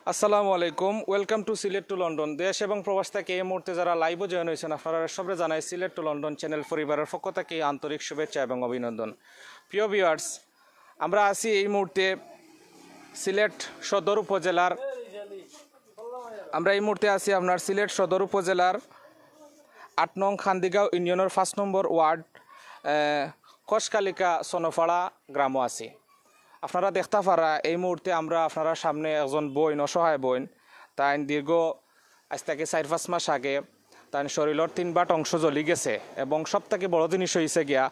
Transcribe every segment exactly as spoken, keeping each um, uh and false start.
আসসালামু আলাইকুম, welcome to Sylhet to London. দেশ এবং প্রবাস থাকি এই মুহূর্তে যারা live-ও join অইছইন, আপনারারে সবরে জানাই সিলেট টু লন্ডন channel পরিবারের পক্ষ থাকি আন্তরিক শুভেচ্ছা এবং অভিনন্দন। প্রিয় viewers, আমরা আছি এই মুহূর্তে সিলেট সদর উপজেলার, আমরা এই মুহূর্তে আছি আপনার সিলেট সদর উপজেলার আট নং খান্দিগাঁও ইউনিয়নের পাঁচ নম্বর ওয়ার্ড, আহ, কষকালিকা সনপাড়া গ্রামো আছি। আপনারা দেখতা পাররা, এই মুহূর্তে আমরা আপনারার সামনে একজন বইন, অসহায় বইন, তাইন দীর্ঘ আইজ থাকি চাইর পাঁচ মাস আগে তাইন শরীলর তিন ভাগ অংশ জ্বলি গেছে এবং সব থাকি বড় জিনিস অইছে গিয়া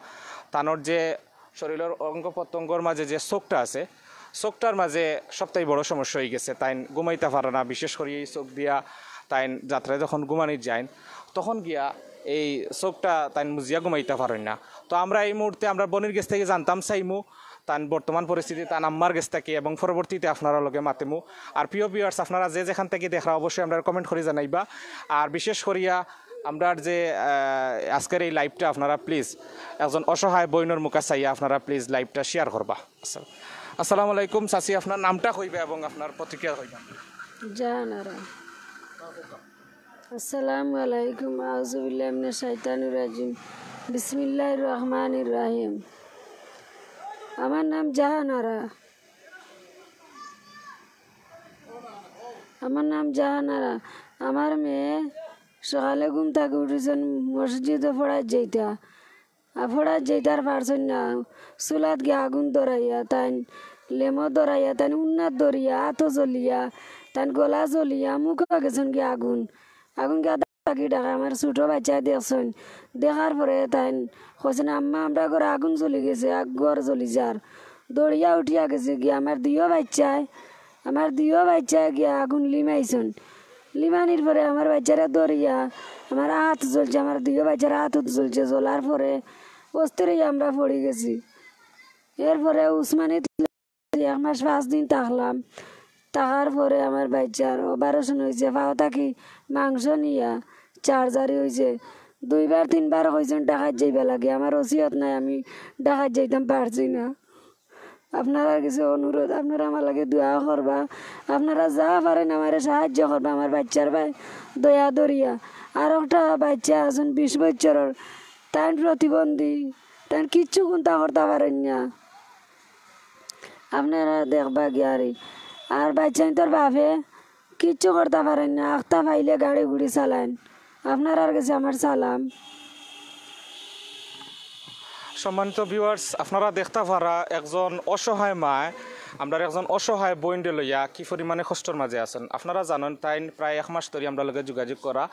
তানর যে শরীলর অঙ্গ প্রত্যঙ্গর মাঝে যে চোখটা আছে, চোখটার মাঝে সব থাকি বড় সমস্যা অই গেছে। তাইন ঘুমাইতা পাররা না, বিশেষ করি এই চোখ দিয়া তাইন রাত্রে যখন ঘুমানিত যাইন, তখন গিয়া এই চোখটা তাইন মুজিয়া ঘুমাইতা পারইন না। তো আমরা এই মুহূর্তে আমরা বইনর গেছ থাকি জানতাম চাইমু, তান বর্তমান পরিস্থিতি, তান আম্মার গেছ থাকি এবং পরবর্তীতে আপনারার লগে মাতিমু। আর প্রিয় viewers, আপনারা যে যেখান থাকি দেখরা অবশ্যই আমরারে comment করি জানাইবা। আর বিশেষ করিয়া আমরার যে, আহ, আজকের এই live-টা আপনারা please একজন অসহায় বইনর মুখা চাইয়া আপনারা please live-টা share করবা। আচ্ছা, আসসালামু আলাইকুম চাচি, আপনার নামটা কইবা এবং আপনার প্রতিক্রিয়া কইবা। জাহানারা। আসসালামু আলাইকুম, আউযুবিল্লাহি মিনাশ শাইতানির রাজিম। বিসমিল্লাহির রহমানির রহিম। আমার নাম জাহানারা। আমার নাম জাহানারা। আমার মেয়ে সকালে ঘুম থাকি উঠিছইন, মসজিদো পড়াত যাইতা। আর পড়াত যাইতার পারছইন না। চুলাত গিয়া আগুন ধরাইয়া, তাইন লেমো ধরাইয়া, তাইন উন্নাত ধরিয়া, আতো জ্বলিয়া, তাইন গলা জ্বলিয়া, মুখো গেছইন গিয়া আগুন। আগুন গিয়া থাকি ঢাকা আমার ছোটো বাইচ্চায় দেখছইন। দেখার পরে তাইন কইছইন, "আম্মা, আমরার ঘরো আগুন জ্বলি গেছে, আগ ঘর জ্বলি যার।" দৌড়িয়া উঠিয়া গেছে গিয়া আমার দুইও বাইচ্চায়, আমার দুইও বাইচ্চায় গিয়া আগুন লিমাইছইন। লিমানির পরে আমার বাইচ্চারে ধরিয়া আমার আত জ্বলছে, আমার দুইও বাইচ্চার আত জ্বলছে, জ্বলার পরে অস্থির অইয়া আমরা পড়ি গেছি। এরপরে উসমানীত এক মাস পাঁচ দিন থাকলাম। থাকার পরে আমার বাইচ্চার operation অইছে, পাও থাকি মাংস নিয়া surgery অইছে। দুইবার তিনবার কইছইন ঢাকাত যাইবার লাগি, আমার ওসিয়ত নাই, আমি ঢাকাত যাইতাম পারছি না। আপনারার গেছে অনুরোধ, আপনারা আমার লাগি দোয়া করবা, আপনারা যা পারইন আমারে সাহায্য করবা, আমার বাইচ্চার বায় দয়া ধরিয়া। আর একটা বাইচ্চা আছইন বিশ বছরর, তাইন প্রতিবন্ধী, তাইন কিচ্ছু কুন্তা করতা পারইন না। আপনারা দেখবা গিয়ারি। আর বাইচ্চাইন্তর বাপে কিচ্ছু করতা পারইন না, আখতা পাইলে গাড়ি গুড়ি চালাইন। আপনারার গেছে আমার সালাম। সম্মানিত viewers, আপনারা দেখতা পাররা একজন অসহায় মায়, আমরার একজন অসহায় বইনরে লইয়া কি পরিমাণে কষ্টর মাঝে আছইন। আপনারা জানইন, তাইন প্রায় এক মাস ধরি আমরার লগে যোগাযোগ করা।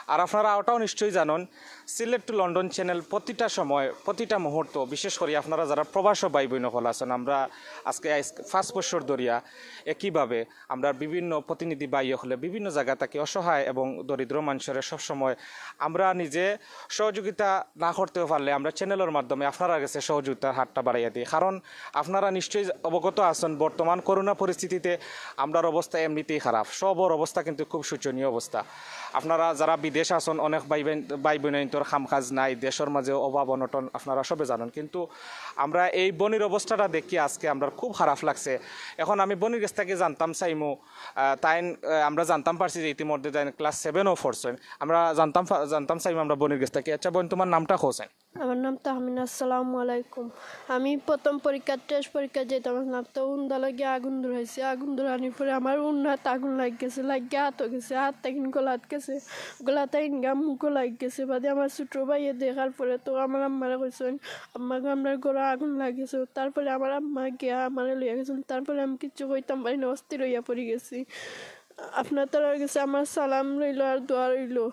আর আপনারা ওটাও নিশ্চয়ই জানইন, সিলেট টু লন্ডন channel প্রতিটা সময়, প্রতিটা মুহূর্ত, বিশেষ করি আপনারা যারা প্রবাসো ভাই বইন অকল আছইন, আমরা আজকে আইজ পাঁচ বছর ধরিয়া একইভাবে আমরা বিভিন্ন প্রতিনিধি ভাই অকলে বিভিন্ন জাগা থাকি অসহায় এবং দরিদ্র মানষরে সবসময় আমরা নিজে সহযোগিতা না করতেও পারলে আমরা channelর মাধ্যমে আপনারার গেছে সহযোগিতার হাতটা বাড়াইয়া দেই। কারণ আপনারা নিশ্চয়ই অবগত আছইন, বর্তমান করোনা পরিস্থিতিতে আমরার অবস্থা এমনিতেই খারাপ, সবর অবস্থা কিন্তু খুব শোচনীয় অবস্থা। আপনারা যারা বিদেশ আছইন, অনেক ভাই বইন, ভাই বইনাইন্তর কাম কাজ নাই, দেশর মাঝে অভাব অনটন আপনারা সবে জানইন, কিন্তু আমরা এই বইনর অবস্থাটা দেখি আজকে আমরার খুব খারাপ লাগছে। এখন আমি বইনর গেছ থাকি জানতাম চাইমু, আহ, তাইন, আহ, আমরা জানতাম পারছি যে ইতিমধ্যে তাইন class sevenও পড়ছইন। আমরা জানতাম পা-, জানতাম চাইমু আমরা বইনর গেছ থাকি। আচ্ছা বইন, তুমার নামটা কও চাইন। আমার নাম তাহমিনা। আসসালামু আলাইকুম। আমি প্রথম পরীক্ষা, টেস্ট পরীক্ষা যেতাম, আমার তো উন্দা লাগিয়া আগুন ধরাইছে। আগুন ধরানির পরে আমার উন্নাত আগুন লাগি গেছে, লাগিয়া আতো গেছে, আত থাকি গলাত গেছে, গলাত থাকি গিয়া মুখো লাগি গেছে। বাদে আমার ছোট ভাইয়ে দেখার পরে তো আমার আম্মারে কইছইন, "আম্মা গো, আমরার ঘরো আগুন লাগি গেছে।" তারপরে আমার আম্মা গিয়া আমারে লইয়া গেছইন। তারপরে আমি কিচ্ছু কইতাম পারি না, অস্থির অইয়া পড়ি গেছি। আপনার তারার গেছে আমার সালাম রইলো আর দোয়া রইলো।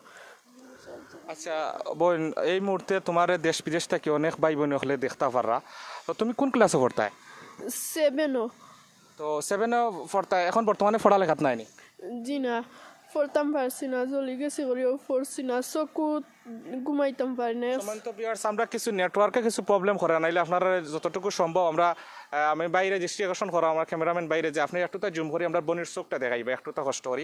আচ্ছা বইন, এই মুহূর্তে তুমারে দেশ বিদেশ থাকি অনেক ভাই বইন অকলে দেখতা পাররা। তো তুমি কোন ক্লাসো পড়তায়? সেভেনও। তো সেভেনও পড়তায়, এখন বর্তমানে পড়ালেখাত নাইনি? জি না, পড়তাম পারছি না, জ্বলি গেছি করিও পড়ছি না। চকুত ঘুমাইতাম পারি না। সম্মানিত ভিউয়ার্স, আমরা কিছু নেটওয়ার্কে কিছু প্রবলেম করে, নাইলে আপনারা যতটুকু সম্ভব আমরা, আহ, আমি বাইরে দৃষ্টি আকর্ষণ করা আমার ক্যামেরাম্যান বাইরে, যে আপনি একটুতা জুম করি আমরা বইনর চোখটা দেখাইবা, একটুতা কষ্ট করি।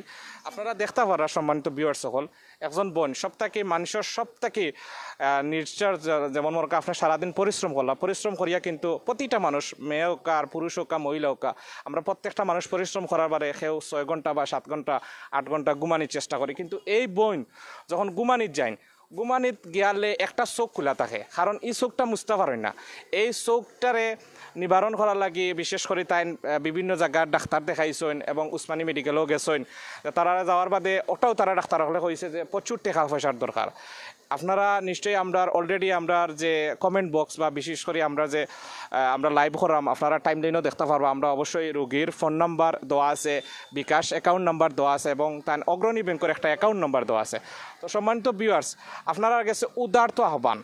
আপনারা দেখতা পাররা সম্মানিত ভিউয়ার্স সকল, একজন বইন সব থাকি মানুষর সব থাকি, আহ, নির্চার যে-, যেমন মনে করেন আপনি সারাদিন পরিশ্রম করলা, পরিশ্রম করিয়া কিন্তু প্রতিটা মানুষ, মেয়ে হোক আর পুরুষ হোক আর মহিলা হোক, আমরা প্রত্যেকটা মানুষ পরিশ্রম করার বাদে কেউ ছয় ঘন্টা বা সাত ঘন্টা, আট ঘন্টা ঘুমানির চেষ্টা করি, কিন্তু এই বইন যখন ঘুমানির যাইন, ঘুমানিত গিয়ালে একটা চোখ খোলা থাকে, কারণ ই চোখটা মুছতা পারইন না। এই চোখটারে নিবারণ করার লাগি বিশেষ করি তাইন, আহ, বিভিন্ন জাগার ডাক্তার দেখাইছইন এবং উসমানী মেডিকেলও গেছইন। তারা যাওয়ার বাদে ওটাও তারা ডাক্তার হকলে কইছে যে প্রচুর টেকা পয়সার দরকার। আপনারা নিশ্চয়ই আমরার already আমরার যে কমেন্ট বক্স বা বিশেষ করি আমরা যে, আহ, আমরা লাইভ করাম, আপনারা টাইম লাইনও দেখতা পারবা। আমরা অবশ্যই রোগীর ফোন নাম্বার দেওয়া আছে, বিকাশ অ্যাকাউন্ট নাম্বার দেওয়া আছে এবং তান অগ্রণী ব্যাংকের একটা অ্যাকাউন্ট নাম্বার দেওয়া আছে। তো সম্মানিত ভিউয়ার্স, আপনারার গেছে উদারত আহ্বান,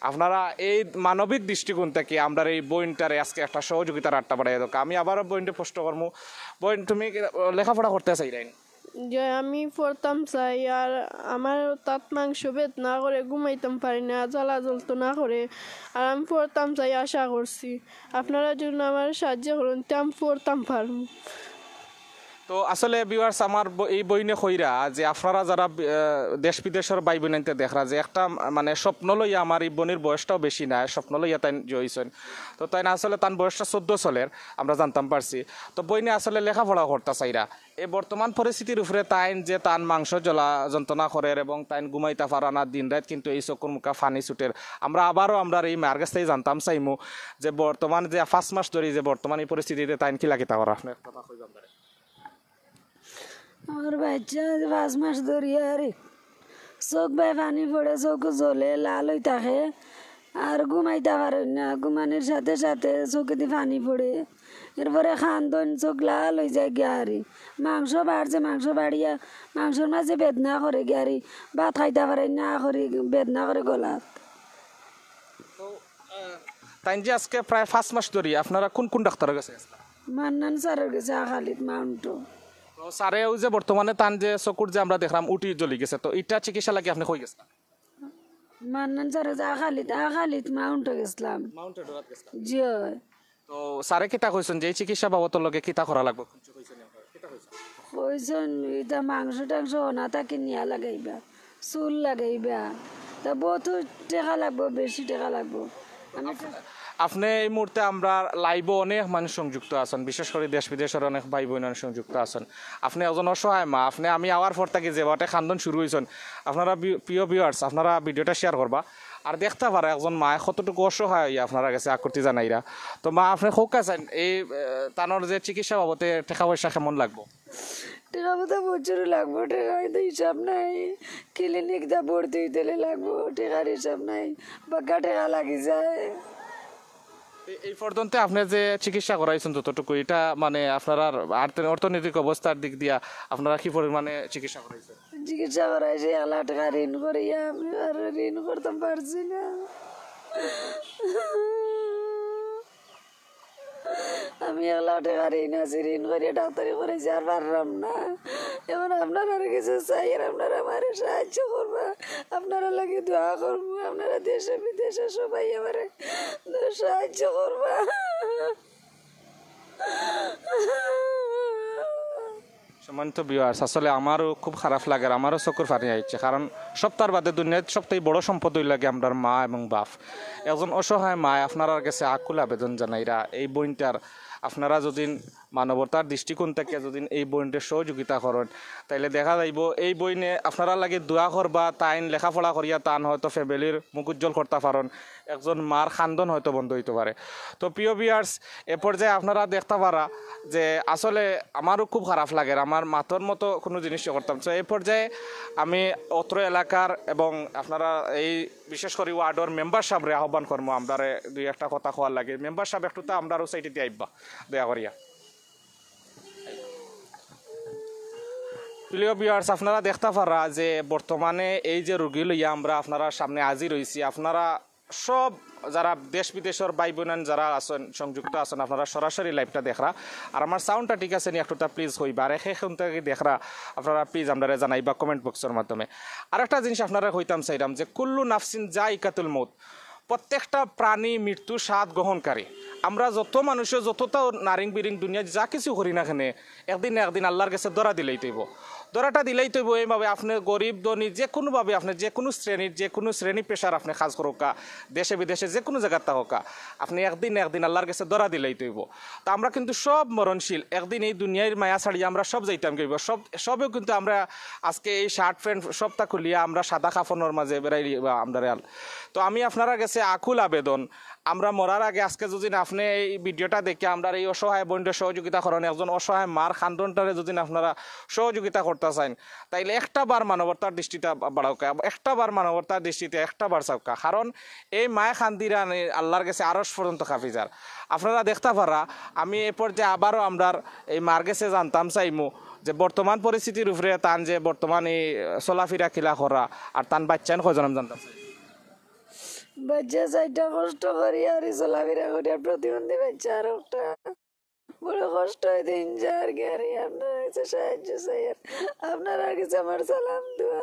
আপনারা এই মানবিক দৃষ্টিকোণ থাকি আমরার এই বইনটারে আজকে একটা সহযোগিতার আটটা বাড়াই দেওয়া। আমি আবারও বইনটা প্রশ্ন করমু, বইন তুমি কি, আহ, লেখাপড়া করতে চাইরাইন? যে আমি পড়তাম চাই, আর আমার তাত মাংস বেদনা করে, ঘুমাইতাম পারি না, জ্বালা যন্ত্রণা করে, আর আমি পড়তাম চাই, আশা করছি আপনারা যদি আমার সাহায্য করইন, তে আমি পড়তাম পারমু। তো আসলে ভিউয়ার্স, আমার ব-, এই বইনে কইরা যে আপনারা যারা, আহ, দেশ বিদেশর ভাই বইনাইন্তে দেখরা যে একটা, মানে, স্বপ্ন লইয়া, আমার এই বইনর বয়সটাও বেশি না, স্বপ্ন লইয়া তাইন জইছইন। তো তাইন আসলে তান বয়সটা চোদ্দ চলের, আমরা জানতাম পারছি। তো বইনে আসলে লেখাপড়া করতা চাইরা। এই বর্তমান পরিস্থিতির উপরে তাইন যে তান মাংস জ্বালা যন্ত্রণা করের এবং তাইন ঘুমাইতা পারা না, দিন রাইত কিন্তু এই চকুর মুখা পানি ছুটের। আমরা আবারও আমরার এই মার কাছ থাকি জানতাম চাইমু যে বর্তমান যে পাঁচ মাস ধরি যে বর্তমান এই পরিস্থিতিতে তাইন কিলা কিতা করা, আপনি কথা কইবা আমরারে। আমার বাচ্চা আজ পাঁচ মাস ধরি আর চোখ বায় পানি পড়ে, চোখ জ্বলে, লাল অই থাকে, আর ঘুমাইতা পারইন না। ঘুমানির সাথে সাথে চোখেদি পানি পড়ে, এরপরে কান্দইন, চোখ লাল অই যায় গিয়া আরি। মাংস বাড়ছে, মাংস বাড়িয়া মাংসর মাঝে বেদনা করে গিয়া আরি, ভাত খাইতা পারইন না, করি বেদনা করে গলাত। তাইন যে আজকে প্রায় পাঁচ মাস ধরি আপনারা কোন কোন ডাক্তারর গেছে গেছলা? মান্নান স্যারর গেছে আখালিত মাউন্টো। তো স্যারে ওই যে বর্তমানে তান যে চকুর যে আমরা দেখলাম উটি জ্বলি গেছে, তো ইটা চিকিৎসা লাগি আপনি কই গেছলা? মান্নান স্যারর গেছে আখালিত, আখালিত মাউন্টো গেছলাম। মাউন্টে ডরাত গেছলা। জি অয়। তো স্যারে কিতা কইছইন যে এই চিকিৎসা বাবদর লগে কিতা করা লাগবো? কিছু কইছইন আপনারা? কিতা কইছইন? কইছইন ইতা মাংস টাংস অনা থাকি নিয়া লাগাইবা, চুল লাগাইবা, তা বহুত টেকা লাগবো, বেশি টেকা লাগবো। আমি তো আপনি এই মুহূর্তে আমরার লাইভও অনেক মানুষ সংযুক্ত আছইন, বিশেষ করি দেশ বিদেশর অনেক ভাই বইন সংযুক্ত আছইন। আপনি একজন অসহায় মা, আপনি আমি আওয়ার পর থাকি যে বাটে কান্দন শুরু অইছইন, আপনারা বি-, প্রিয় ভিউয়ার্স, আপনারা ভিডিওটা শেয়ার করবা। আর দেখতা পারা একজন মায় কতটুকু অসহায় অইয়া আপনারার গেছে আকুতি জানাইরা। তো মা, আপনি কউক্কা চাইন এই, আহ, তানর যে চিকিৎসা বাবদে টেকা পয়সা কেমন লাগবো? টেকা পয়সা প্রচুর লাগবো, টেকা তো হিসাব নাই। ক্লিনিক দা ভর্তি অইতে লাগবো, টেকার হিসাব নাই, বাক্কা টেকা লাগি যায়। এ-, এই পর্যন্ত আপনি যে চিকিৎসা করাইছইন যতটুকু, ইটা মানে আপনারার আর্থ-, অর্থনৈতিক অবস্থার দিক দিয়া আপনারা কি পরিমাণে চিকিৎসা করাইছইন? চিকিৎসা করাইছি এক লাখ টেকা ঋণ করিয়া, আমি আর ঋণ করতাম পারছি না। আমি এক লাখ টেকা ঋণ আছি, ঋণ করিয়া ডাক্তারি করাইছি, আর পারলাম না। এখন আপনারার গেছে চাই, আর আপনারা আমারে সাহায্য করবা, আপনারার লাগি দোয়া করমু, আপনারা দেশে বিদেশে সবাই আমারে সাহায্য করবা। সম্মানিত ভিউয়ার্স, আসলে আমারও খুব খারাপ লাগের, আমারও চকুর পানি আইছে, কারণ সবতার বাদে দুনিয়াত সবথেকে বড় সম্পদ অইল লাগে আমরার মা এবং বাপ। একজন অসহায় মায় আপনারার গেছে আকুল আবেদন জানাইরা, এই বইনটার আপনারা যদি মানবতার দৃষ্টিকোণ থাকি যদি এই বইনটার সহযোগিতা করইন, তাইলে দেখা যাইবো এই বইনে আপনারার লাগি দোয়া করবা, তাইন লেখাপড়া করিয়া তান হয়তো ফ্যামিলির মুখ উজ্জ্বল করতা পারইন, একজন মার কান্দন হয়তো বন্ধ অইতো পারে। তো প্রিয় ভিউয়ার্স, এ পর্যায়ে আপনারা দেখতা পারা যে আসলে আমারও খুব খারাপ লাগের, আমার মাতর মতো কুনু জিনিস করতাম। তো এ পর্যায়ে আমি অত্র এলাকার এবং আপনারা এই বিশেষ করি ওয়ার্ডর মেম্বার সাবরে আহ্বান করমু আমরারে দুই একটা কথা কওয়ার লাগি। মেম্বার সাব একটুতা আমরার ও সাইডেদি আইবা দয়া করিয়া। প্রিয় ভিউয়ার্স, আপনারা দেখতা পারা যে বর্তমানে এই যে রুগী লইয়া আমরা আপনারার সামনে হাজির অইছি, আপনারা সব যারা দেশ বিদেশর ভাই বোন যারা আছেন, সংযুক্ত আছেন, আপনারা সরাসরি লাইভটা দেখরা। আর আমার সাউন্ডটা ঠিক আছে নি, একটুটা প্লিজ কইবা। আর একে এখন থেকে দেখরা, আপনারা প্লিজ আমরারে জানাইবা কমেন্ট বক্সর মাধ্যমে। আর একটা জিনিস আপনারা কইতাম চাইরাম যে কুল্লু নাফসিন জাইকাতুল মউত, প্রত্যেকটা প্রাণী মৃত্যু স্বাদ গ্রহণকারী। আমরা যত মানুষে যতটা নারিং বিরিং দুনিয়া যা কিছু করি না কেনে, একদিন না একদিন আল্লাহর গেছে ধরা দিলাইতে অইবো। ধরাটা দিলাইতে অইবো এইভাবে, আপনে গরিব ধনী যে কোনোভাবে, আপনে যে কোনো শ্রেণীর, যে কোনো শ্রেণী পেশার আপনে কাজ করউক্কা, দেশে বিদেশে যে কোনো জাগাত থাকউক্কা, আপনে একদিন না একদিন আল্লাহর গেছে ধরা দিলাইতে অইবো। তো আমরা কিন্তু সব মরণশীল, একদিন এই দুনিয়ার মায়া ছাড়িয়া আমরা সব যাইতাম গিয়া অইবো। সব সবেও কিন্তু আমরা আজকে এই শার্ট প্যান্ট সবটা খুলিয়া আমরা সাদা কাফনর মাঝে বেড়াই বা আমরা রেল। তো আমি আপনারার গেছে আকুল আবেদন, আমরা মরার আগে আজকে যদি না আপনে এই ভিডিওটা দেখে আমরার এই অসহায় বোনরে সহযোগিতা করেন, একজন অসহায় মার কান্দনটারে যদি না আপনারা সহযোগিতা করতা চাইন, তাইলে একটা বার মানবতার দৃষ্টিতে বা-, বাড়াউক্কা, একটা বার মানবতার দৃষ্টিতে একটা বার চাউক্কা। কারণ এই মায়ে কান্দিরা নে আল্লাহর গেছে আরশ পর্যন্ত কাঁপি যার। আপনারা দেখতা পাররা, আমি এ পর্যায়ে আবারও আমরার এই মার গেছে জানতাম চাইমু যে বর্তমান পরিস্থিতির উপরে তান যে বর্তমান এই চলাফিরা কিলা করা আর তান বাচ্চাইন কয়জন আমি জানতাম চাই। বাচ্চা চাইরটা কষ্ট করি আর এই চলাফিরা করি আর প্রতিবন্ধী বাচ্চা আর একটা বড় কষ্ট অয় দিন যার গিয়ারি আপনারার গেছে সাহায্য চাইয়ার, আপনারার গেছে আমার সালাম দোয়া,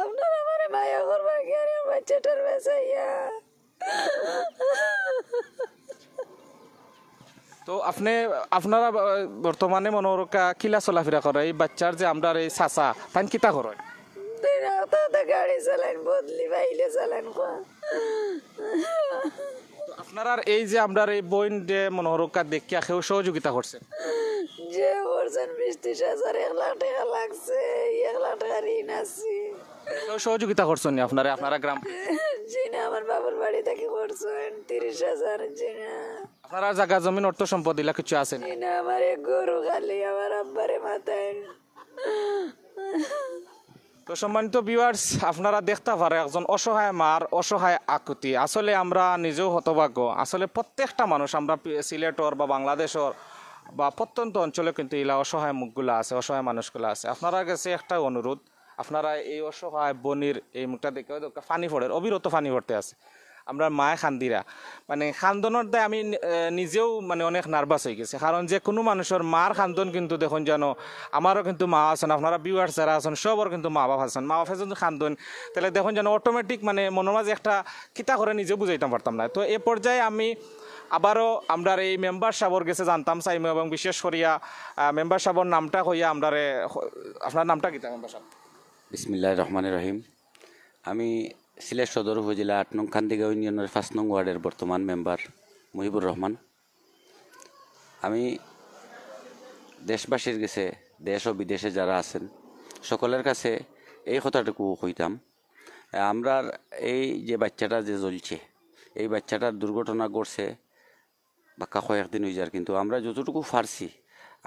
আপনারা আমারে মায়া করবা গিয়ারি আমার বাচ্চাটার বাঁচাইয়া। তো আপনে, আপনারা, আহ, বর্তমানে মনে করউক্কা কিলা চলাফিরা করে এই বাচ্চার যে আমরার এই চাচা, তাইন কিতা করে? দিন রাত তো গাড়ি চালাইন, বদলি বাইলে চালাইন কোয়া। তো আপনারার এই যে আমরার এই বোন যে মনে করউক্কা দেখিয়া কেউ সহযোগিতা করছে? যে করছেন বিশ ত্রিশ হাজার, এক লাখ টেকা লাগছে, এক লাখ টেকা ঋণ আছে। কেউ সহযোগিতা করছেন নি আপনারে, আপনারা গ্রাম? জি না, আমার বাবার বাড়ি থাকি করছেন ত্রিশ হাজার, জি না। আপনারার জাগা জমিন অর্থ সম্পদ ইলা কিছু আছে নি? জি না, আমার এক গরু খালি আমার আব্বারে মাথায়। তো সম্মানিত ভিউয়ার্স, আপনারা দেখতা পাররা একজন অসহায় মার অসহায় আকুতি। আসলে আমরা নিজেও হতভাগ্য। আসলে প্রত্যেকটা মানুষ, আমরা পি-, সিলেটর বা বাংলাদেশর বা প্রত্যন্ত অঞ্চলে কিন্তু ইলা অসহায় মুখগুলা আছে, অসহায় মানুষগুলা আছে। আপনারার গেছে একটা অনুরোধ, আপনারা এই অসহায় বইনর এই মুখটা দেখে হয়তো একটা পানি পড়ের, অবিরত পানি পড়তে আছে। আমরার মায়ে কান্দিরা, মানে কান্দনর দায় আমি, আহ, নিজেও মানে অনেক নার্ভাস অই গেছি, কারণ যে কোনো মানুষর মার কান্দন কিন্তু দেখইন যেন, আমারও কিন্তু মা আছেন, আপনারা ভিউয়ার্স যারা আছেন সবর কিন্তু মা বাপ আছেন, মা বাপে যদি কান্দন তাইলে দেখইন যেন অটোমেটিক মানে মনর মাঝে একটা কিতা করে নিজেও বুঝাইতাম পারতাম না। তো এ পর্যায়ে আমি আবারও আমরার এই মেম্বার সাবর গেছে জানতাম চাইমু এবং বিশেষ করিয়া, আহ, মেম্বার সাবর নামটা কইয়া আমরারে, আপনার নামটা কিতা মেম্বার সাব? বিসমিল্লাহির রহমানির রহিম। আমি সিলেট সদর উপজেলা আট নং খান্দিগাঁও ইউনিয়নের পাঁচ নং ওয়ার্ডের বর্তমান মেম্বার মুহিবুর রহমান। আমি দেশবাসীর গেছে, দেশ ও বিদেশে যারা আছেন, সকলের কাছে এই কথাটুকু কইতাম, আমরার এই যে বাচ্চাটা যে জ্বলছে, এই বাচ্চাটার দুর্ঘটনা ঘটছে বাক্কা কয়েকদিন অই যার, কিন্তু আমরা যতটুকু পারছি,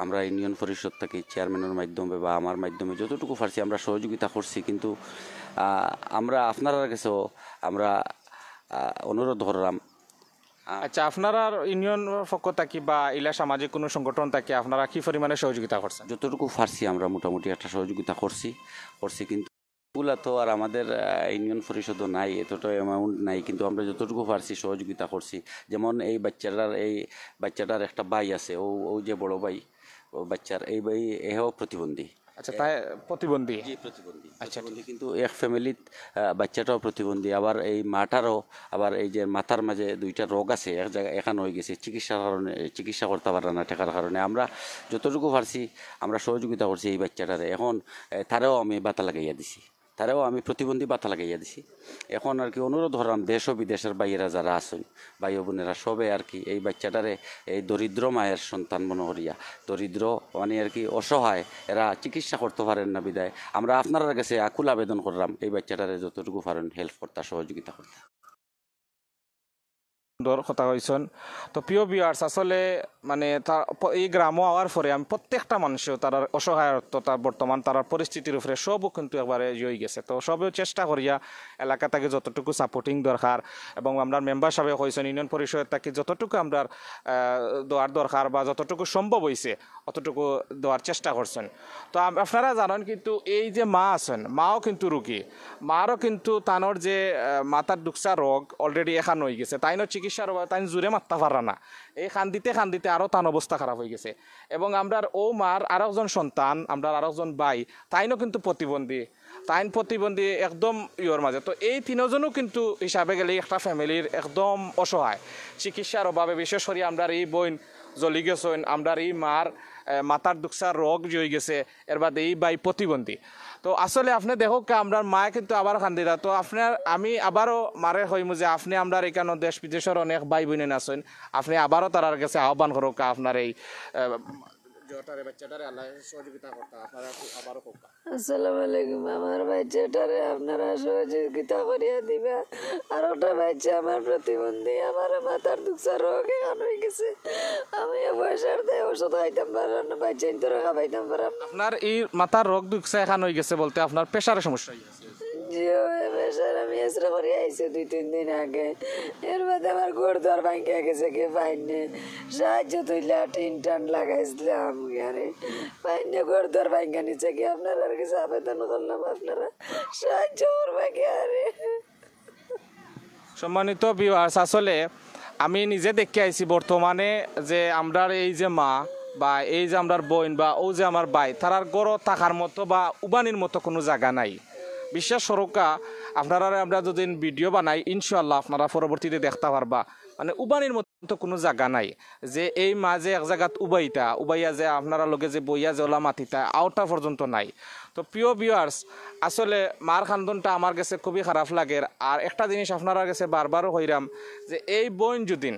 আমরা ইউনিয়ন পরিষদ থাকি চেয়ারম্যানের মাধ্যমে বা আমার মাধ্যমে যতটুকু পারছি আমরা সহযোগিতা করছি, কিন্তু, আহ, আমরা আপনারার গেছেও আমরা, আহ, অনুরোধ করলাম। আহ, আচ্ছা, আপনারার ইউনিয়ন পক্ষ থাকি বা ইলা সামাজিক কোনো সংগঠন থাকি আপনারা কি পরিমাণে সহযোগিতা করছেন? যতটুকু পারছি আমরা মোটামুটি একটা সহযোগিতা করছি, করছি, কিন্তু ওগুলা তো আর আমাদের, আহ, ইউনিয়ন পরিষদও নাই, এতটা অ্যামাউন্ট নাই, কিন্তু আমরা যতটুকু পারছি সহযোগিতা করছি। যেমন এই বাচ্চাটার, এই বাচ্চাটার একটা ভাই আছে, ও, ও যে বড় ভাই, ও বাচ্চার এই ভাই, এও প্রতিবন্ধী। আচ্ছা, তাই প্রতিবন্ধী? জি, প্রতিবন্ধী। আচ্ছা, প্রতিবন্ধী, কিন্তু এক ফ্যামিলিত, আহ, বাচ্চাটাও প্রতিবন্ধী, আবার এই মাটারও, আবার এই যে মাথার মাঝে দুইটা রোগ আছে, এক জায়গায় এখান অই গেছে, চিকিৎসার কারণে, চিকিৎসা করতা পারে না টাকার কারণে। আমরা যতটুকু পারছি আমরা সহযোগিতা করছি এই বাচ্চাটারে। এখন, এ, তারেও আমি বাতা লাগাইয়া দিছি। তারেও আমি প্রতিবন্ধী বাতা লাগাইয়া দিছি। এখন আর কি অনুরোধ করলাম, দেশ ও বিদেশের ভাইয়েরা যারা আছেন, ভাই ও বোনেরা, সবে আর কি এই বাচ্চাটারে, এই দরিদ্র মায়ের সন্তান মনে করিয়া, দরিদ্র মানে আর কি অসহায়, এরা চিকিৎসা করতে পারেন না বিধায় আমরা আপনারার গেছে আকুল আবেদন করলাম এই বাচ্চাটারে যতটুকু পারেন হেল্প করতা, সহযোগিতা করতা। সুন্দর কথা কইছইন। তো প্রিয় ভিউয়ার্স, আসলে মানে তা প-, এই গ্রামো আওয়ার পরে আমি প্রত্যেকটা মানুষেও তারার অসহায়ত্ব, তার বর্তমান তারার পরিস্থিতির উপরে সবও কিন্তু একবারে ইয়ে হয়ে গেছে। তো সবেও চেষ্টা করিয়া এলাকা থাকি যতটুকু সাপোর্টিং দরকার এবং আমরার মেম্বার সাহেব কইছইন ইউনিয়ন পরিষদ থাকি যতটুকু আমরার, আহ, দেওয়ার দরকার বা যতটুকু সম্ভব হইছে অতটুকু দেওয়ার চেষ্টা করছইন। তো আম-, আপনারা জানইন কিন্তু এই যে মা আছইন, মাও কিন্তু রুগী, মারও কিন্তু তানর যে, আহ, মাথার ডুকসা রোগ already এখান হয়ে গেছে, তাইনও চিকিৎসার অভাবে তাইন জোরে মাততা পাররা না। এই কান্দিতে কান্দিতে আরও তান অবস্থা খারাপ হয়ে গেছে। এবং আমরার ও মার আরকজন সন্তান, আমরার আরকজন ভাই, তাইনও কিন্তু প্রতিবন্ধী, তাইন প্রতিবন্ধী একদম ইয়র মাঝে। তো এই তিনজনও কিন্তু হিসাবে গেলে একটা ফ্যামিলির একদম অসহায়, চিকিৎসার অভাবে। বিশেষ করে আমরার এই বইন জ্বলি গেছইন, আমরার এই মার, আহ, মাথার ডুকসা রোগ যে হয়ে গেছে, এর বাদে এই ভাই প্রতিবন্ধী। তো আসলে আপনে দেখউক্কা, আমরার মায়ে কিন্তু আবার কান্দিরা। তো আপনার, আমি আবারও মারে কইমু যে আপনে আমরার এখানো দেশ বিদেশর অনেক ভাই বইন আছইন, আপনে আবারও তারার গেছে আহ্বান করউক্কা, আপনার এই, আহ, জটারে বাচ্চাটারে আল্লাহ সহযোগিতা করতা, আপনারা আবারও কউক্কা। আসসালামু আলাইকুম। আমার বাচ্চাটারে আপনারা সহযোগিতা করিয়া দিবা। আর ওটা বাচ্চা আমার প্রতিবন্ধী, আমার মাথার দুঃখা রোগ এখন হয়ে গেছে। আমি এ পয়সার দেয় ওষুধ খাইতাম পারলাম না, বাচ্চা ইন্তরে খাবাইতাম পারলাম না। আপনার এই মাথার রোগ দুঃখা এখন হয়ে গেছে বলতে আপনার প্রেশারের সমস্যা হয়ে গেছে? জি, ওই প্রেশার আমি এক্সরে করিয়া আইছি দুই তিন দিন আগে। এর বাদে আমার ঘর দুয়ার ভাঙ্গিয়া গেছে, কে পাইনে সাহায্য তুইলা টিন টান লাগাইছিলাম, আরে পাইনে ঘর দুয়ার ভাঙ্গা নিচে গিয়ে আপনার আর কিছু আবেদন করলাম, আপনারা সাহায্য করবা কি আরে। সম্মানিত ভিউয়ার্স, আসলে আমি নিজে দেখে আইছি বর্তমানে যে আমরার এই যে মা বা এই যে আমরার বইন বা ও যে আমার ভাই, তারার ঘরো থাকার মতো বা উবানির মতো কোনো জাগা নাই। বিশ্বাস করউক্কা, আপনারারে আমরা যদি ভিডিও বানাই, ইনশাআল্লাহ আপনারা পরবর্তীতে দেখতা পারবা, মানে উবানির মতো কোনো জাগা নাই। যে এই মা যে এক জাগাত উবাইতা, উবাইয়া যে আপনারার লগে যে বইয়া যে ওলা মাতিতা, আওটা পর্যন্ত নাই। তো প্রিয় ভিউয়ার্স, আসলে মার কান্দনটা আমার গেছে খুবই খারাপ লাগের। আর একটা জিনিস আপনারার গেছে বারবারও কইরাম যে এই বইন যুদিন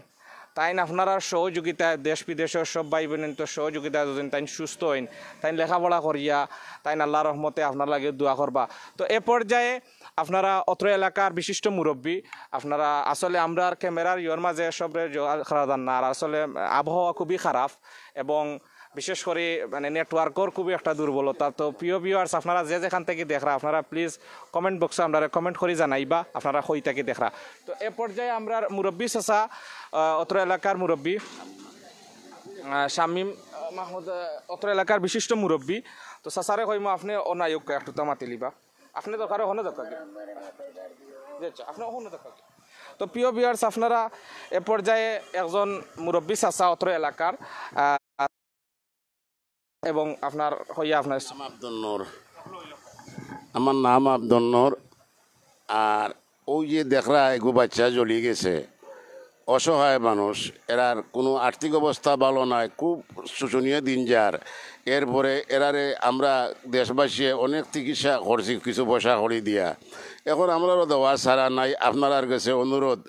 তাইন আপনারার সহযোগিতায়, দেশ বিদেশর সব ভাই বইনর সহযোগিতায় যুদিন তাইন সুস্থ অইন, তাইন লেখাপড়া করিয়া, তাইন আল্লাহর রহমতে আপনারার লাগি দোয়া করবা। তো এ পর্যায়ে আপনারা অত্র এলাকার বিশিষ্ট মুরব্বী, আপনারা আসলে আমরার ক্যামেরার ইয়র মাঝে সবরে জোগাড় করা যার না, আর আসলে আবহাওয়া খুবই খারাপ এবং বিশেষ করে মানে নেটওয়ার্কর খুবই একটা দুর্বলতা। তো প্রিয় ভিউয়ার্স, আপনারা যে যেখান থাকি দেখরা, আপনারা প্লিজ কমেন্ট বক্সো আমরারে কমেন্ট করি জানাইবা আপনারা কই থাকি দেখরা। তো এ পর্যায়ে আমরার মুরব্বী চাচা, আহ, অত্র এলাকার মুরব্বী, আহ, শামীম, আহ, মাহমুদ, আহ, অত্র এলাকার বিশিষ্ট মুরব্বী। তো চাচারে কইমু আপনে অনায়ক একটুতা মাতিলিবা। আপনে দরকার অখনো দরকার কি? জি, আচ্ছা, আপনে অখনো দরকার কি? তো প্রিয় ভিউয়ার্স, আপনারা এ পর্যায়ে একজন মুরব্বী চাচা অত্র এলাকার, আহ, এবং আপনার হইয়া আপনার নাম আব্দুল নূর। আমার নাম আব্দুল নূর। আর ওই যে দেখরা এগু বাচ্চা জ্বলি গেছে, অসহায় মানুষ, এরার কোনো আর্থিক অবস্থা ভালো নাই, খুব শোচনীয় দিন যার। এরপরে এরারে আমরা দেশবাসী অনেক চিকিৎসা করছি কিছু পয়সা করি দিয়া। এখন আমরারও দেওয়া ছাড়া নাই, আপনারার গেছে অনুরোধ,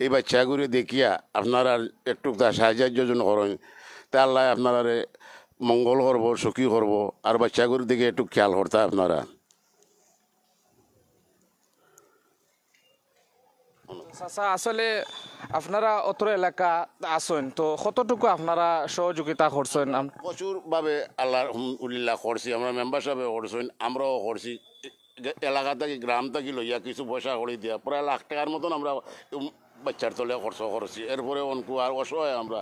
এই বাচ্চাগুলি দেখিয়া আপনারার একটু তা সাহায্য জন করেন, তা আল্লাহ আপনারারে মঙ্গল করবো, সুখী করবো। আর বাচ্চাগুলির দিকে একটু খেয়াল করতা আপনারা। চাচা, আসলে আপনারা অত্র এলাকা আছইন, তো কতটুকু আপনারা সহযোগিতা করছইন? আম- প্রচুরভাবে আল্লাহ আলহামদুলিল্লাহ করছি, আমরা মেম্বার সাহেবে করছইন, আমরাও করছি। এ-, এলাকা থাকি, গ্রাম থাকি লইয়া কিছু পয়সা করি দিয়া প্রায় লাখ টাকার মতন আমরা উম বাচ্চার তলে খরচ করছি। এরপরে অনকু আর অসহায় আমরা,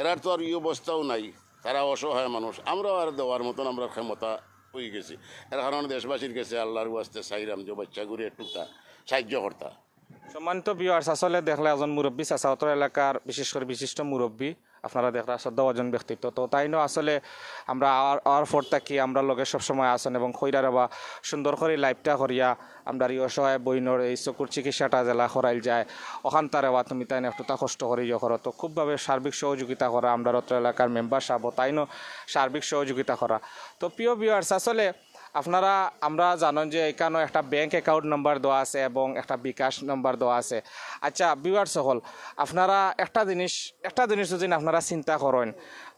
এরার তো আর এই অবস্থাও নাই, তারা অসহায় মানুষ, আমরাও আর দেওয়ার মতন আমরা ক্ষমতা হয়ে গেছি। এর কারণে দেশবাসীর গেছে আল্লাহর ওয়াস্তে চাইরাম যে বাচ্চাগুলি একটু তা সাহায্য করতা। সম্মানিত ভিউয়ার্স, আসলে দেখলা একজন মুরব্বী চাচা, অত্র এলাকার বিশেষ করে বিশিষ্ট মুরব্বী, আপনারা দেখরা শ্রদ্ধাভাজন ব্যক্তিত্ব। তো তাইনও আসলে আমরা আওয়ার, আওয়ার পর থাকি আমরার লগে সবসময় আছইন এবং কইরা রেবা সুন্দর করি লাইভটা করিয়া আমরার এই অসহায় বইনর এই চকুর চিকিৎসাটা যেলা করাইল যায়, অখান তারে ওয়া তুমি তাইন একটুতা কষ্ট করি ইয়ে করো। তো খুবভাবে সার্বিক সহযোগিতা করা আমরার অত্র এলাকার মেম্বার সাহেব, তাইনও সার্বিক সহযোগিতা করা। তো প্রিয় ভিউয়ার্স, আসলে আপনারা, আমরা জানইন যে এখানো একটা ব্যাংক অ্যাকাউন্ট নাম্বার দেওয়া আছে এবং একটা বিকাশ নাম্বার দেওয়া আছে। আচ্ছা ভিউয়ার্স সকল, আপনারা একটা জিনিস, একটা জিনিস যদি আপনারা চিন্তা করেন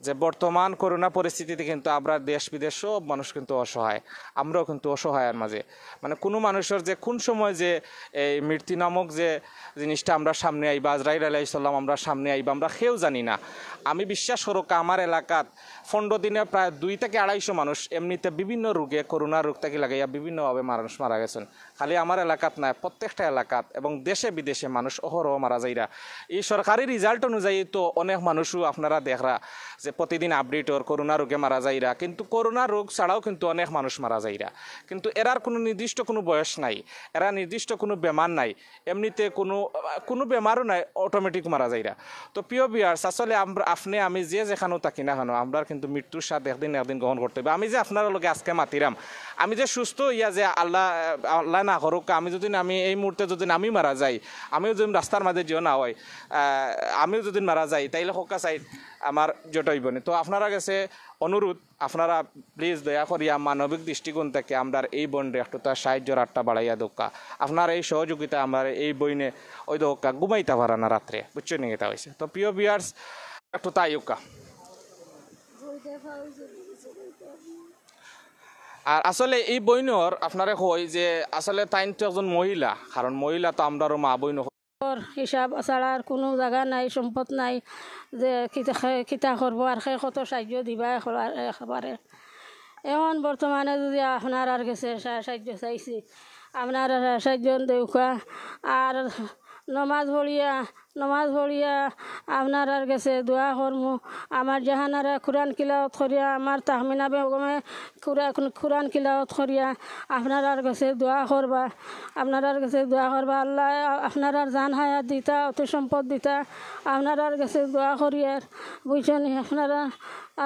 যে বর্তমান করোনা পরিস্থিতিতে কিন্তু আমরা দেশ বিদেশ সব মানুষ কিন্তু অসহায়, আমরাও কিন্তু অসহায়র মাঝে। মানে কোনো মানুষের যে কোন সময় যে এই মৃত্যু নামক যে জিনিসটা আমরা সামনে আইবা, আজরাইল আলাইহিস সালাম আমরা সামনে আইবা, আমরা কেউ জানি না। আমি বিশ্বাস করুক, আমার এলাকাত পনেরো দিনে প্রায় দুই থেকে আড়াইশো মানুষ এমনিতে বিভিন্ন রোগে, করোনা রোগ থেকে লাগাইয়া বিভিন্নভাবে মানুষ মারা গেছেন। খালি আমার এলাকাত নায়, প্রত্যেকটা এলাকাত এবং দেশে বিদেশে মানুষ অহরহ মারা যাইরা। এই সরকারি রেজাল্ট অনুযায়ী তো অনেক মানুষও আপনারা দেখরা যে প্রতিদিন আপডেট ওর করোনা রোগে মারা যাইরা, কিন্তু করোনা রোগ ছাড়াও কিন্তু অনেক মানুষ মারা যাইরা। কিন্তু এরার কোনো নির্দিষ্ট কোনো বয়স নাই, এরা নির্দিষ্ট কোনো বেমার নাই, এমনিতে কোনো কোনো বেমারও নাই, অটোমেটিক মারা যাইরা। তো প্রিয় ভিউয়ার্স, আসলে আমরা, আপনি আমি যে যেখানেও থাকি না কেন, আমরা কিন্তু মৃত্যুর স্বাদ একদিন না একদিন গ্রহণ করতে হবে। আমি যে আপনার লগে আজকে মাতিরাম, আমি যে সুস্থ হইয়া যে আল্লাহ, আল্লাহ না করুক, আমি যদি, আমি এই মুহূর্তে যদি আমি মারা যাই, আমিও যদি রাস্তার মাঝে যেও না হয়, আহ, আমিও যদি মারা যাই, তাইলে হকা সাইড আমার যেটা হইব না। তো আপনারা গেছে অনুরোধ, আপনারা প্লিজ দয়া করিয়া মানবিক দৃষ্টিকোণ থেকে আমরার এই বইনরে একটু তার সাহায্যর আটটা বাড়াইয়া দোকা। আপনার এই সহযোগিতা আমার এই বইনে ওই দোকা ঘুমাইতা পারা না রাত্রে, বুঝছো নি? এটা হয়েছে। তো প্রিয় ভিউয়ার্স, একটু তাই উকা। আর আসলে এই বইনর আপনারে কই যে আসলে তাইন তো একজন মহিলা, কারণ মহিলা তো আমরারও মা বইন। ওর হিসাব ছাড়া আর কোনো জাগা নাই, সম্পদ নাই যে কিতা খে-, কিতা করবো আর খে কত সাহায্য দিবা একবার-, একবারে। এখন বর্তমানে যদি আপনারার গেছে সা-, সাহায্য চাইছি, আপনারা সাহায্য দেউকা। আর নমাজ পড়িয়া, নমাজ পড়িয়া আপনারার গেছে দোয়া করমু। আমার জাহানারা কোরআন কিলাওয়াত করিয়া, আমার তাহমিনা বেগমে কোরআন, কোরআন কিলাওয়াত করিয়া আপনারার গেছে দোয়া করবা, আপনারার গেছে দোয়া করবা। আল্লাহ আপনারার জান হায়াত দিতা, অর্থ সম্পদ দিতা, আপনারার গেছে দোয়া করিয়ার, বুঝছনি? আপনারা,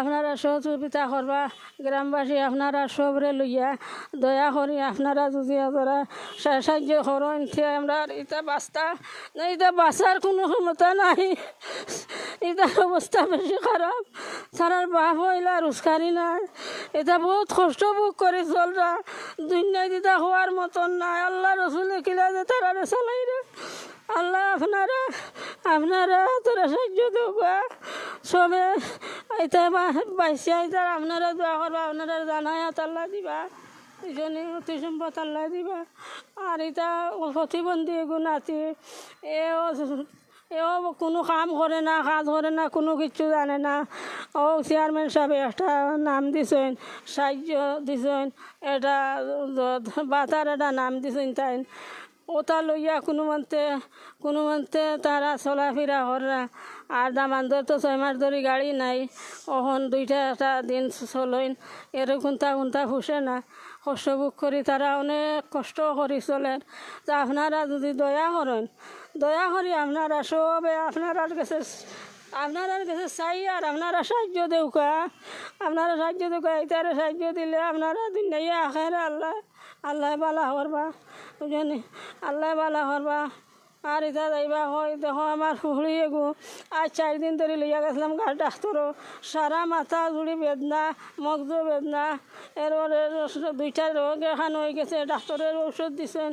আপনারা সহযোগিতা করবা, গ্রামবাসী আপনারা সবরে লইয়া দয়া করি আপনারা যদি যারা সা-, সাহায্য করইন, তে আমরা আর ইতা বাস্তা না, ইতা বাসার কোনো ক্ষমতা নাই। ইতার অবস্থা বেশি খারাপ। তারার বাপ হইলা রোজগারি নাই। ইতা বহুত কষ্ট ভোগ করি চলরা। দুনিয়াত ইতা হওয়ার মতন নাই। আল্লাহ রসুলে কিলা যে তারারে চালাইরা। আল্লাহ আপনারা, আপনারা তারা সাহায্য দেবা। সবে ইতা বা-, বাইসে ইতার আপনারা দোয়া করবা, আপনারা জান হায়াত আল্লাহ দিবা। দুজনে অতি সম্পদ আল্লাহ দিবা। আর ইতা প্রতিবন্ধী এগু নাতি, এও, এও কোনো কাম করে না, কাজ করে না, কোনো কিচ্ছু জানে না। ও চেয়ারম্যান সাহেব একটা নাম দিছইন, সাহায্য দিছইন, এটা বাতার একটা নাম দিছইন তাইন। ওটা লইয়া কোনো মন্তে, কোনো মন্তে তারা চলাফিরা কররা। আর দামান্দর তো ছয় মাস ধরি গাড়ি নাই, অখন দুইটা একটা দিন চলইন, এরে কুন্তা কুন্তা ফুষে না। কষ্ট ভোগ করি, তারা অনেক কষ্ট করি চলের। তা আপনারা যদি দয়া করইন, দয়া করি আপনারা সবে আপনারার গেছে, আপনারার গেছে চাই আর আপনারা সাহায্য দেউকা, আপনারা সাহায্য দেউকা। ইতারে সাহায্য দিলে আপনারা দুনিয়া আখেরা আল্লাহ, আল্লাহ বালা করবা, বুঝছনি? আল্লাহ বালা করবা। আর ইতা যাইবা কই, দেখো আমার ফুড়ি এগু আজ চাইর দিন ধরি লইয়া গেছিলাম গাছ ডাক্তরও, সারা মাথা জুড়ি বেদনা, মগজো বেদনা, এরপরে দুইটা রোগ এখান হয়ে গেছে, ডাক্তরের ঔষধ দিছেন,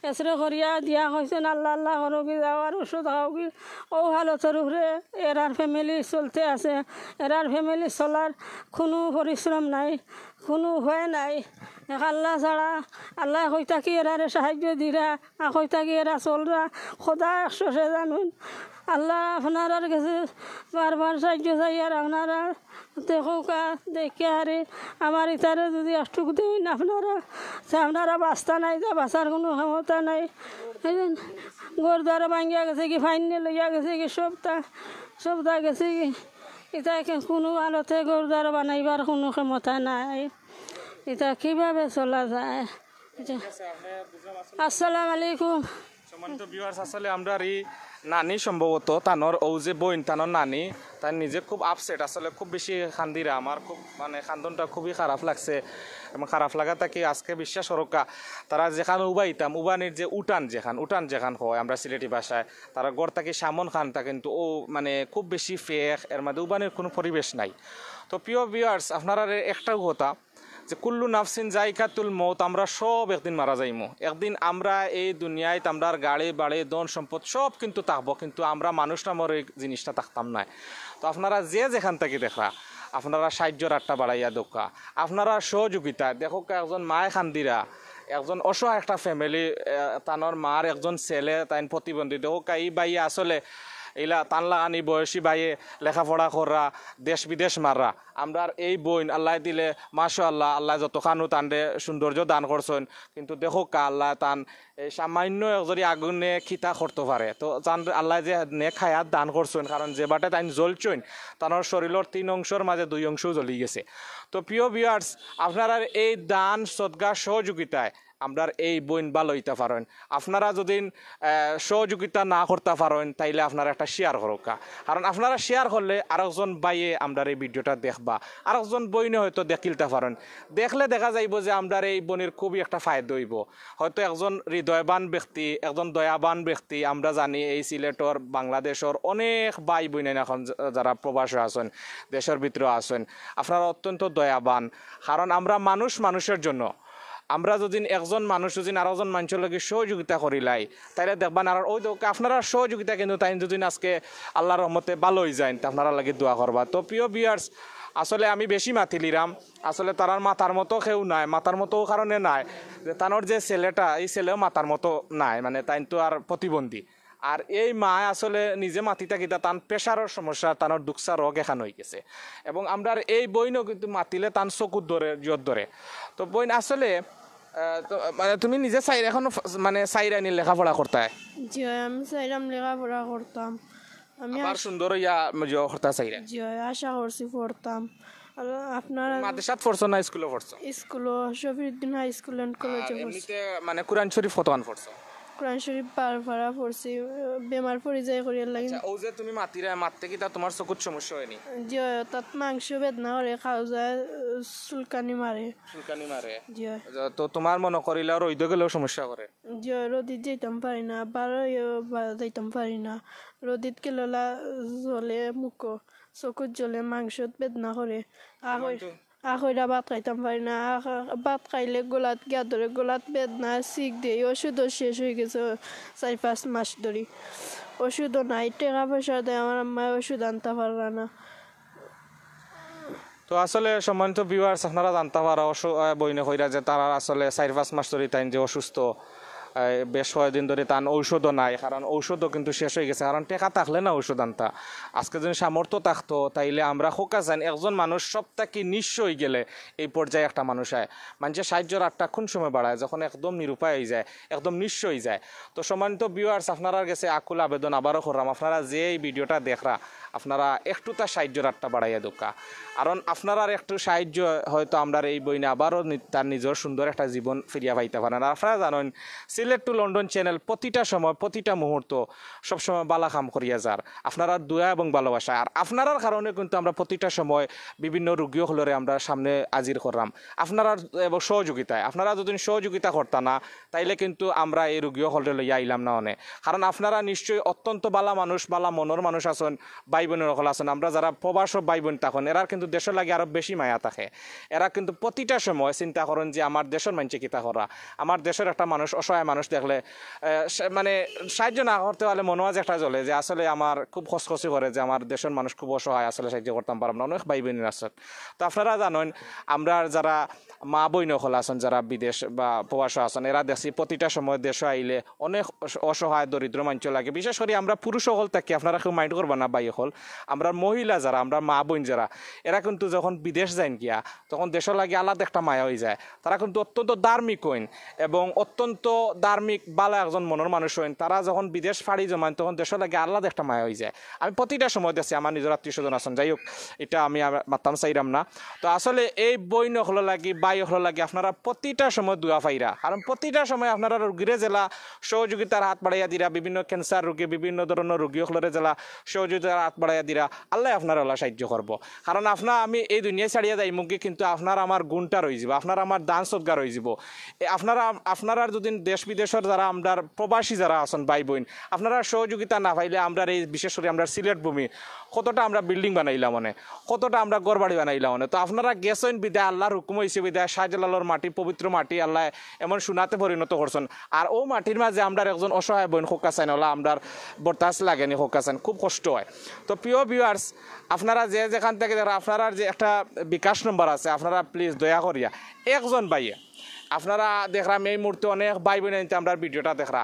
এসরে করিয়া দিয়া কইছেন আল্লাহ আল্লাহ করোগি, যাওয়ার ঔষধ খাওগি। ও হালতর উপরে এরার ফ্যামিলি চলতে আছে, এরার ফ্যামিলি চলার কোনো পরিশ্রম নাই, কোনো উপায় নাই। এক আল্লাহ ছাড়া, আল্লাহ কই থাকি এরারে সাহায্য দিরা, আর কই থাকি এরা চলরা, খোদা একশো সে জানুন। আল্লাহ আপনারার গেছে বারবার সাহায্য চাই, আর আপনারা দেখউকা, দেখে আরে আমার ইতারে যদি একটুক দেইন আপনারা, তে আপনারা বাস্তা নাই, তা বাসার কোনো ক্ষমতা নাই। এই যে ঘর দ্বার ভাঙ্গিয়া গেছে কি, ফাইনে লইয়া গেছে কি, সবতা, সবতা গেছে কি। ইতা কি কোনো হালতে ঘর দ্বার বানাইবার কোনো ক্ষমতা নাই। ইতা কিভাবে চলা যায়? ইতা আসসালামু আলাইকুম। সম্মানিত ভিউয়ার্স, আসলে আমরার এই নানি সম্ভবত তানর ও যে বইন, তানর নানি, তাই নিজে খুব আপসেট, আসলে খুব বেশি কান্দিরা। আমার খুব, মানে, কান্দনটা খুবই খারাপ লাগছে এবং খারাপ লাগা থাকি আজকে বিশ্বাস করুক্কা, তারা যেখান উবাইতাম, উবানির যে উঠান যেখান, উঠান যেখান হয় আমরা সিলেটি ভাষায়, তারা ঘর থাকি সামন খানটা কিন্তু ও, মানে, খুব বেশি ফেক, এর মধ্যে উবানির কোনো পরিবেশ নাই। তো প্রিয় ভিউয়ার্স, আপনারারে একটাও কথা, যে কুল্লু নাফসিন জাইকাতুল মউত, আমরা সব একদিন মারা যাইমু। একদিন আমরা এই দুনিয়াত আমরার গাড়ি বাড়ি ধন সম্পদ সব কিন্তু থাকবো, কিন্তু আমরা মানুষ নামর এই জিনিসটা থাকতাম নায়। তো আপনারা যে যেখান থাকি দেখরা, আপনারা সাহায্যর আটটা বাড়াইয়া দেউক্কা। আপনারা সহযোগিতা দেখউক্কা, একজন মায় কান্দিরা, একজন অসহায় একটা ফ্যামিলি, তানর মার একজন ছেলে তাইন প্রতিবন্ধী, দেখউক্কা ই ভাইয়ে আসলে ইলা তান লাখান ই বয়সী ভাইয়ে লেখাপড়া কররা, দেশ বিদেশ মাররা। আমরার এই বইন আল্লায় দিলে মাশাআল্লাহ, আল্লায় যতখানউ তানরে সৌন্দর্য দান করছইন, কিন্তু দেখউক্কা আল্লায় তান এই সামান্য এক জরি আগুনে কিতা করতো পারে। তো তান আল্লায় যে নেক হায়াত দান করছইন, কারণ যে বাটে তাইন জ্বলছইন, তানর শরীলর তিন অংশর মাঝে দুই অংশউ জ্বলি গেছে। তো প্রিয় ভিউয়ার্স, আপনারার এই দান সদকা সহযোগিতায় আমরার এই বইন ভালা অইতা পারইন। আপনারা যদি, আহ, সহযোগিতা না করতা পারইন, তাইলে আপনারা একটা শেয়ার করউক্কা, কারণ আপনারা শেয়ার করলে আরকজন ভাইয়ে আমরার এই ভিডিওটা দেখবা, আরকজন বইনে হয়তো দেখিলতা পারইন। দেখলে দেখা যাইবো যে আমরার এই বইনর খুবই একটা ফায়দা অইবো। হয়তো একজন হৃদয়বান ব্যক্তি, একজন দয়াবান ব্যক্তি, আমরা জানি এই সিলেটর, বাংলাদেশর অনেক ভাই বইনাইন এখন যা-, যারা প্রবাসে আছইন, দেশর ভিতরে আছইন, আপনারা অত্যন্ত দয়াবান। কারণ আমরা মানুষ মানুষর জন্য, আমরা যদি একজন মানুষ যদি আরকজন মানষর লগে সহযোগিতা করিলাই, তাইলে দেখবা না, আর ওই দেখউক্কা আপনারার সহযোগিতা কিন্তু তাইন যদি আজকে আল্লাহর রহমতে ভালা অইযাইন, তে আপনারার লাগি দোয়া করবা। তো প্রিয় ভিউয়ার্স, আসলে আমি বেশি মাতিলিরাম, আসলে তারার মাতার মতো কেউ নাই, মাতার মতো কারণে নাই যে তানর যে ছেলেটা, এই ছেলেও মাতার মতো নাই, মানে তাইন তো আর প্রতিবন্ধী। আর এই মায় আসলে নিজে মাতিতা কিতা, তান প্রেশারর সমস্যা, তানর দুকসা রোগ এখান অইগেছে। এবং আমরার এই বইনও কিন্তু মাতিলে তান চকুত ধরে, জিওত ধরে। তো বইন আসলে, আহ, তো, মানে তুমি নিজে চাইর, এখনো ফ-, মানে চাইরানি লেখাপড়া করতায়? জি অয়, আমি চাইরাম লেখাপড়া করতাম। আমি আবার আশ- সুন্দর অইয়া ইয়ে করতা চাইরা? জি অয়, আশা করছি পড়তাম। আর আপনারা মাদ্রাসাত পড়ছো না স্কুলো পড়ছো? স্কুলো, শফিউদ্দিন হাই স্কুল অ্যান্ড কলেজে আর পড়ছি। এমনিতে মানে কোরআন শরীফ কতখান পড়ছো? কোরআন শরীফ বারো পারা পড়ছি, বেমার পড়ি যাই করি এর লাগি। আচ্ছা, ও যে তুমি মাতিরা, মাততে কিতা তুমার চকুত সমস্যা অয়নি? জি অয়, তাত মাংস বেদনা করে, খাওয়া যায়, চুলকানি মারে। চুলকানি মারে? জি অয়। তো তুমার মনো করিলা রইদো গেলেও সমস্যা করে? জি অয়, রোদিত যাইতাম পারি না, বারো ইয়ে বা-, যাইতাম পারি না। রোদিত গেলে লা-, জ্বলে মুখো, চকুত জ্বলে, মাংসত বেদনা করে। আখই-, আখইরা ভাত খাইতাম পারি না। আখ-, ভাত খাইলে গলাত গিয়া ধরে, গলাত বেদনা, ছিক দেয়। ওষুধও শেষ অইগেছে চাইর পাঁচ মাস ধরি। ওষুধও নাই, টেকা পয়সা দেয় আমার আম্মায়, ওষুধ আনতা পাররা না। তো আসলে সম্মানিত ভিউয়ার্স, আপনারা জানতা পাররা অসু-, আহ, বইনে কইরা যে তারার আসলে চাইর পাঁচ মাস ধরি তাইন যে অসুস্থ, আহ, বেশ কয়েকদিন ধরি তান ঔষধও নাই, কারণ ঔষধও কিন্তু শেষ অইগেছে, কারণ টেকা থাকলে না ঔষধ আনতা। আজকে যদি সামর্থ্য থাকতো, তাইলে আমরা হোকা চাইন, একজন মানুষ সব থাকি নিঃস্ব অইগেলে এই পর্যায়ে একটা মানুষ আয়। মানষে সাহায্যর আটটা কোন সময় বাড়ায়? যখন একদম নিরুপায় অইযায়, একদম নিঃস্ব অইযায়। তো সম্মানিত ভিউয়ার্স, আপনারার গেছে আকুল আবেদন আবারও কররাম, আপনারা যে এই ভিডিওটা দেখরা, আপনারা একটুতা সাহায্যর আটটা বাড়াইয়া দেউক্কা। কারণ আপনারার একটু সাহায্য হয়তো আমরার এই বইনে আবারও নি-, তার নিজর সুন্দর একটা জীবন ফিরিয়া পাইতা পারেন। আর আপনারা জানইন, সিলেট to লন্ডন চ্যানেল প্রতিটা সময়, প্রতিটা মুহূর্ত, সবসময় বালা কাম করিয়া যার। আপনারার দোয়া এবং ভালোবাসা, আর আপনারার কারণে কিন্তু আমরা প্রতিটা সময় বিভিন্ন রুগী অকলরে আমরা সামনে হাজির কররাম। আপনারার এবং সহযোগিতায়, আপনারা যদি সহযোগিতা করতা না, তাইলে কিন্তু আমরা এই রুগী অকলরে লইয়া আইলাম না অনে। কারণ আপনারা নিশ্চয়ই অত্যন্ত বালা মানুষ, বালা মনর মানুষ আছইন, ভাই বইন অকল আছইন। আমরা যারা প্রবাসো ভাই বইন থাকইন, এরার কিন্তু দেশর লাগি আরো বেশি মায়া থাকে। এরা কিন্তু প্রতিটা সময় চিন্তা করইন যে আমার দেশর মানষে কিতা কররা, আমার দেশর একটা মানুষ, অসহায় মানুষ দেখলে, আহ, সে-, মানে সাহায্য না করতে পারলে মনো আজ একটা জ্বলে যে আসলে আমার খুব খসখসি করে যে আমার দেশর মানুষ খুব অসহায়, আসলে সাহায্য করতাম পাররাম না। অনেক ভাই বইন আছইন। তো আপনারা জানইন, আমরার যারা মা বইন অকল আছইন, যারা বিদেশ বা প্রবাসো আছইন, এরা দেখছি প্রতিটা সময় দেশো আইলে অনেক অস-, অসহায় দরিদ্র মানষর লাগি। বিশেষ করি আমরা পুরুষ অকল থাকি, আপনারা কেউ mind করবা না ভাই অকল, আমরার মহিলা যারা, আমরার মা বইন যারা, এরা কিন্তু যখন বিদেশ যাইন গিয়া, তখন দেশর লাগি আলাদা একটা মায়া অইযায়। তারা কিন্তু অত্যন্ত ধার্মিক অইন এবং অত্যন্ত ধার্মিক, বালা একজন মনর মানুষ অইন। তারা যখন বিদেশ পাড়ি জমাইন, তখন দেশর লাগি আলাদা একটা মায়া অইযায়। আমি প্রতিটা সময় দেখছি, আমার নিজর আত্মীয় স্বজন আছইন, যাই হোক, ইটা আমি আর মাততাম চাইরাম না। তো আসলে এই বইন অকলর লাগি, ভাই অকলর লাগি আপনারা প্রতিটা সময় দোয়া পাইরা, কারণ প্রতিটা সময় আপনারা রুগীরে যেলা সহযোগিতার হাত বাড়াইয়া দিরা, বিভিন্ন ক্যান্সার রুগী, বিভিন্ন ধরনর রুগী অকলরে যেলা সহযোগিতার হাত বাড়াইয়া দিরা, আল্লায় আপনারার অলা সাহায্য করবো। কারণ আপনারা, আমি এই দুনিয়া ছাড়িয়া যাইমুগি, কিন্তু আপনার আমার গুণটা রইযিবো, আপনার আমার দান সদকা রইযিবো। এ, আপনারা, আপনারার যদি দেশ বিদেশর যারা আমরার প্রবাসী যারা আছইন ভাই বইন, আপনারার সহযোগিতা না পাইলে আমরার এই, বিশেষ করি আমরার সিলেট ভূমি, কতটা আমরা বিল্ডিং বানাইলাম অনে, কতটা আমরা ঘর বাড়ি বানাইলাম অনে। তো আপনারা গেছইন বিদায়, আল্লার হুকুম অইছে বিদায়, শাহজালালর মাটি, পবিত্র মাটি, আল্লায় এমন সোনাতে পরিণত করছইন। আর অউ মাটির মাঝে আমরার একজন অসহায় বইন খোকা চাইন, অলা আমরার বরদাস্ত লাগেনি খোকা চাইন, খুব কষ্ট অয়। তো প্রিয় ভিউয়ার্স, আপনারা যে যেখান থাকি দেখরা, আপনারার যে একটা বিকাশ নম্বর আছে, আপনারা প্লিজ দয়া করিয়া একজন ভাইয়ে, আপনারা দেখরাম এই মুহূর্তে অনেক ভাই বইনাইন্তে আমরার ভিডিওটা দেখরা,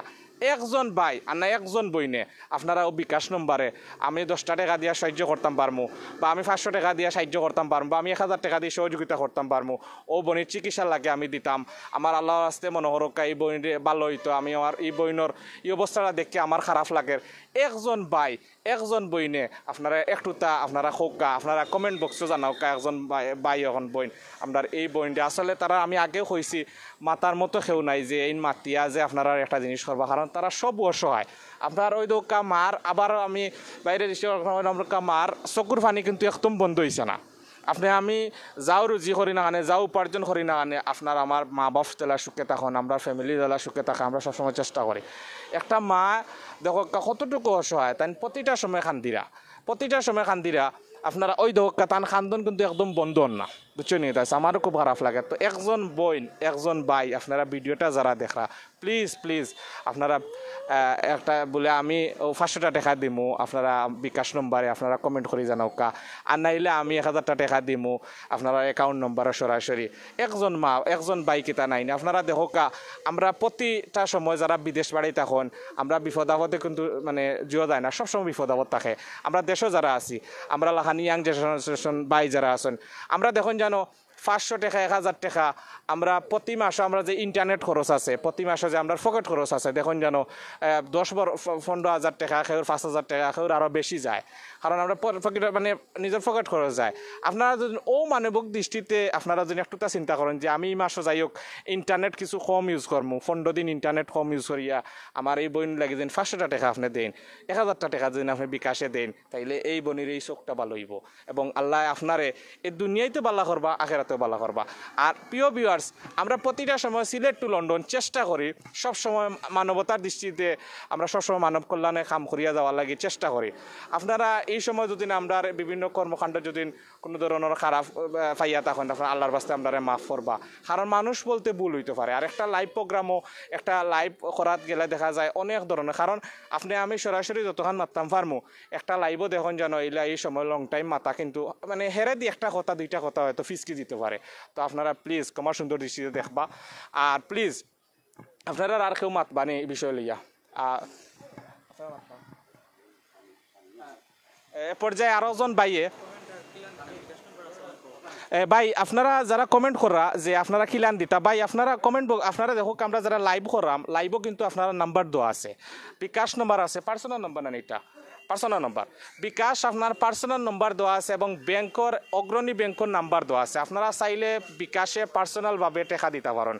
একজন ভাই আর না একজন বইনে আপনারা অউ বিকাশ নম্বরে আমি দশটা টেকা দিয়া সাহায্য করতাম পারমু, বা আমি পাঁচশো টেকা দিয়া সাহায্য করতাম পারমু, বা আমি এক হাজার টেকা দিয়া সহযোগিতা করতাম পারমু, অউ বইনর চিকিৎসার লাগি আমি দিতাম। আমার আল্লার ওয়াস্তে মনো করউক্কা, ই বইন ভালা অইতো, আমি আমার ই বইনর ই অবস্থাটা দেখিয়া আমার খারাপ লাগের। একজন ভাই, একজন বইনে আপনারা একটুতা আপনারা কউক্কা, আপনারা comment box-ও জানাউক্কা, একজন ভাই, ভাই অখন বইন, আমরার এই বইনরে আসলে তারা, আমি আগেও কইছি, মাতার মতো কেউ নাই যে এইন মাতিয়া যে আপনারা একটা জিনিস করবা, কারণ তারা সব অসহায়। আপনার ওই দেখউক্কা মার, আবার আমি বাইরে দৃষ্টি করলাম, ওই দেখউক্কা মার চকুর পানি কিন্তু একদম বন্ধ অইছে না। আপনে আমি যাও রুজি করি না কেনে, যাও উপার্জন করি না কেনে, আপনার আমার মা বাপ যেলা সুখে থাকইন, আমরার family যেলা সুখে থাকে, আমরা সবসময় চেষ্টা করি। একটা মা দেখউক্কা কতটুকু অসহায়, তাইন প্রতিটা সময় কান্দিরা, প্রতিটা সময় কান্দিরা। আপনারা ওই দেখউক্কা তান কান্দন কিন্তু একদম বন্ধ অর না, বুঝছইন নি? তাই আমারও খুব খারাপ লাগে। তো একজন বইন, একজন ভাই, আপনারা ভিডিওটা যারা দেখরা, প্লিজ, প্লিজ, আপনারা, আহ, একটা বুলে আমি অউ পাঁচশোটা টেকা দিমু, আপনারা বিকাশ নম্বরে আপনারা comment করি জানাউক্কা, আর নাইলে আমি এক হাজারটা টেকা দিমু আপনারা account নম্বরে সরাসরি। একজন মা, একজন ভাই কিতা নাই না? আপনারা দেখউক্কা, আমরা প্রতিটা সময় যারা বিদেশ বাড়ি থাকইন, আমরা বিপদ আপদে কিন্তু মানে জিও যায় না, সবসময় বিপদ আপদ থাকে। আমরা দেশও যারা আছি, আমরা লাখান young generation ভাই যারা আছইন, আমরা দেখইন জানো, পাঁচশো টেকা, এক হাজার টেকা, আমরা প্রতি মাসো আমরা যে internet খরচ আছে, প্রতি মাসো যে আমরার পকেট খরচ আছে, দেখইন জানো, আহ, দশ বারো, ফ-, পনরো হাজার টেকা, কেউর পাঁচ হাজার টেকা, কেউর আরও বেশি যায়। কারণ আমরা প-, পকেটে মানে নিজর পকেট খরচ যায়। আপনারা যদি অউ মানবিক দৃষ্টিতে আপনারা যদি একটুতা চিন্তা করইন যে আমি ই মাসো যাই হোক internet কিছু কম use করমু, পনরো দিন internet কম use করিয়া আমার এই বইনর লাগি যেন পাঁচশোটা টেকা আপনে দেইন, এক হাজারটা টেকা যেন আপনে বিকাশে দেইন, তাইলে এই বইনর এই চউখটা ভালা অইবো। এবং আল্লায় আপনারে এই দুনিয়াইতেও ভালা করবা, আখেরাতেও ভালা করবা। আর প্রিয় viewers, আমরা প্রতিটা সময় সিলেট to লন্ডন চেষ্টা করি, সব সময় মানবতার দৃষ্টিতে আমরা সব সময় মানব কল্যাণে কাম করিয়া যাওয়ার লাগি চেষ্টা করি। আপনারা এই সময় যদি না আমরার বিভিন্ন কর্মকাণ্ড যদি কুনু ধরনর খারাপ, আহ, পাইয়া থাকইন, আপনারা আল্লার ওয়াস্তে আমরারে মাফ করবা। কারণ মানুষ বলতে ভুল অইতো পারে। আর একটা live program-ও, একটা live করাত গেলে দেখা যায় অনেক ধরনর, কারণ আপনে আমি সরাসরি যতখান মাততাম পারমু, একটা live-ও দেখইন জানো, ইলা এই সময় long time মাতা কিন্তু মানে হেরেদি একটা কথা, দুইটা কথা হয়তো ফিসকি দিতো পারে। তো আপনারা please ক্ষমা সুন্দর দৃষ্টিতে দেখবা। আর please আপনারার আর কেউ মাতবা নি এই বিষয় লইয়া? আহ, এ পর্যায়ে আরো জন ভাইয়ে, এ ভাই, আপনারা যারা comment কররা যে আপনারা কিলান দিতা, ভাই, আপনারা comment বো-, আপনারা দেখউক্কা, আমরা যারা live কররাম, live-ও কিন্তু আপনারার নাম্বার দেওয়া আছে, বিকাশ নাম্বার আছে, personal নাম্বার না নি ইটা? Personal number. বিকাশ আপনার personal নাম্বার দেওয়া আছে এবং ব্যাংকর, অগ্রণী ব্যাংকর নাম্বার দেওয়া আছে। আপনারা চাইলে বিকাশে personal ভাবে টেকা দিতা পারইন।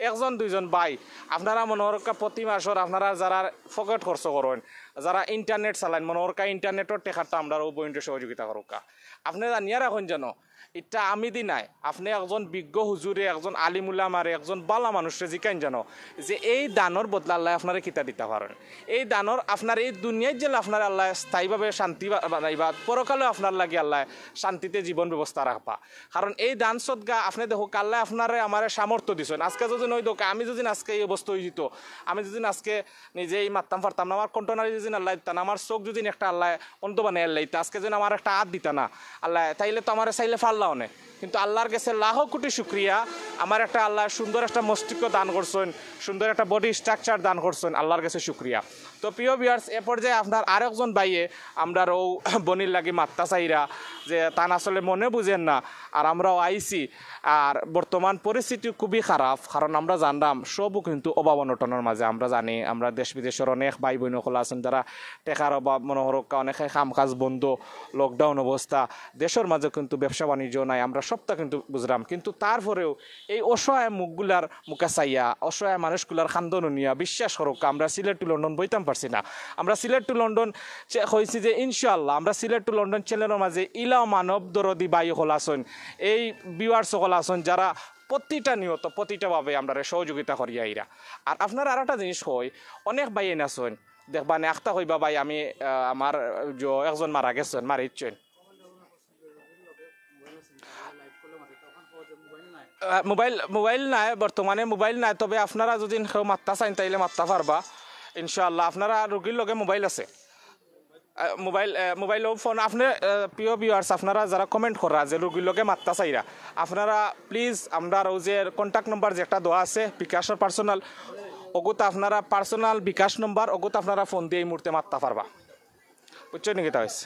একজন দুইজন ভাই, আপনারা মনো করউক্কা প্রতি মাসর আপনারা যারা পকেট খরচ করইন, যারা internet চালাইন, মনো করউক্কা internet-র টেকাটা আমরার অউ বইনরে সহযোগিতা করউক্কা। আপনে জানিয়া রাখইন জানো, ইটা আমি দি নায়, আপনে একজন বিজ্ঞ হুজুরে, একজন আলিম উলামারে, একজন ভালা মানুষরে জিকাইন জানো যে এই দানর বদলা আল্লায় আপনারে কিতা দিতা পারইন। এই দানর আপনার এই দুনিয়াত যেলা আপনারে আল্লায় স্থায়ীভাবে শান্তি বা-, বানাইবা, পরকালেও আপনার লাগি আল্লায় শান্তিতে জীবন ব্যবস্থা রাখবা। কারণ এই দান সদকা আপনে দেখউক্কা, আল্লায় আপনারে আমারে সামর্থ্য দিছইন। আজকে যদি নয় দেখউক্কা, আমি যদি আজকে এই অবস্থা অইযিতো, আমি যদি আজকে নিজে ই মাততাম পারতাম না, আমার কণ্ঠনালী যদি আল্লায় দিতা না, আমার চউখ যদি একটা আল্লায় অন্ধ বানাইয়া আল্লায় দিতা, আজকে যদি আমার একটা আত দিতা না আল্লায়, তাইলে তো আমারে চাইলে পারলাও অনে। কিন্তু আল্লার গেছে লাখো কোটি শুকরিয়া, আমার একটা আল্লায় সুন্দর একটা মস্তিষ্ক দান করছইন, সুন্দর একটা body structure দান করছইন, আল্লার গেছে শুকরিয়া। তো প্রিয় viewers, এ পর্যায়ে আপনার আরেকজন ভাইয়ে আমরার অউ বইনর লাগি মাততা চাইরা যে তান আসলে মনে বুঝের না, আর আমরাও আইছি, আর বর্তমান পরিস্থিতি খুবই খারাপ, কারণ আমরা জানরাম সবও কিন্তু অভাব অনটনর মাঝে। আমরা জানি, আমরা দেশ বিদেশর অনেক ভাই বইন অকল আছইন, যারা টেকার অভাব, মনো করউক্কা অনেকে কাম কাজ বন্ধ, lockdown অবস্থা, দেশর মাঝে কিন্তু ব্যবসা বাণিজ্য নাই, আমরা সবটা কিন্তু বুঝরাম। কিন্তু তারপরেও এই অসহায় মুখগুলার মুখা চাইয়া, অসহায় মানুষগুলার কান্দন হুনিয়া, বিশ্বাস করউক্কা, আমরা সিলেট to লন্ডন বইতাম পারছি না। আমরা সিলেট to লন্ডন চে-, কইছি যে ইনশাআল্লাহ আমরা সিলেট to লন্ডন channel-র মাঝে ইলাও মানব দরদি ভাই অকল আছইন, এই viewers অকল আছইন, যারা প্রতিটা নিয়ত, প্রতিটা ভাবে আমরারে সহযোগিতা করিয়া আইরা। আর আপনারা আর একটা জিনিস কই, অনেক ভাইয়াইন আছইন, দেখবা নে আখতা কইবা, "ভাই, আমি, আহ, আমার যে একজন মারা গেছইন, মারা গেছইন।" আহ, মোবাইল, মোবাইল নাই, বর্তমানে মোবাইল নাই, তবে আপনারা যদি কেউ মাততা চাইন, তাইলে মাততা পারবা, ইনশাআল্লাহ। আপনারা রুগীর লগে মোবাইল আছে? আহ, মোবাইল, আহ, মোবাইল ও ফোন, আপনি, আহ, প্রিয় ভিউয়ার্স, আপনারা যারা কমেন্ট করা যে রুগীর লগে মাততা চাইরা, আপনারা প্লিজ আমরার ওই যে কন্ট্যাক্ট নাম্বার যেটা দেওয়া আছে বিকাশর পার্সোনাল, ওগুত আপনারা পার্সোনাল বিকাশ নাম্বার, ওগুত আপনারা ফোন দিয়া এই মুহূর্তে মাততা পারবা। বুঝছইন নি কিতা অইছে?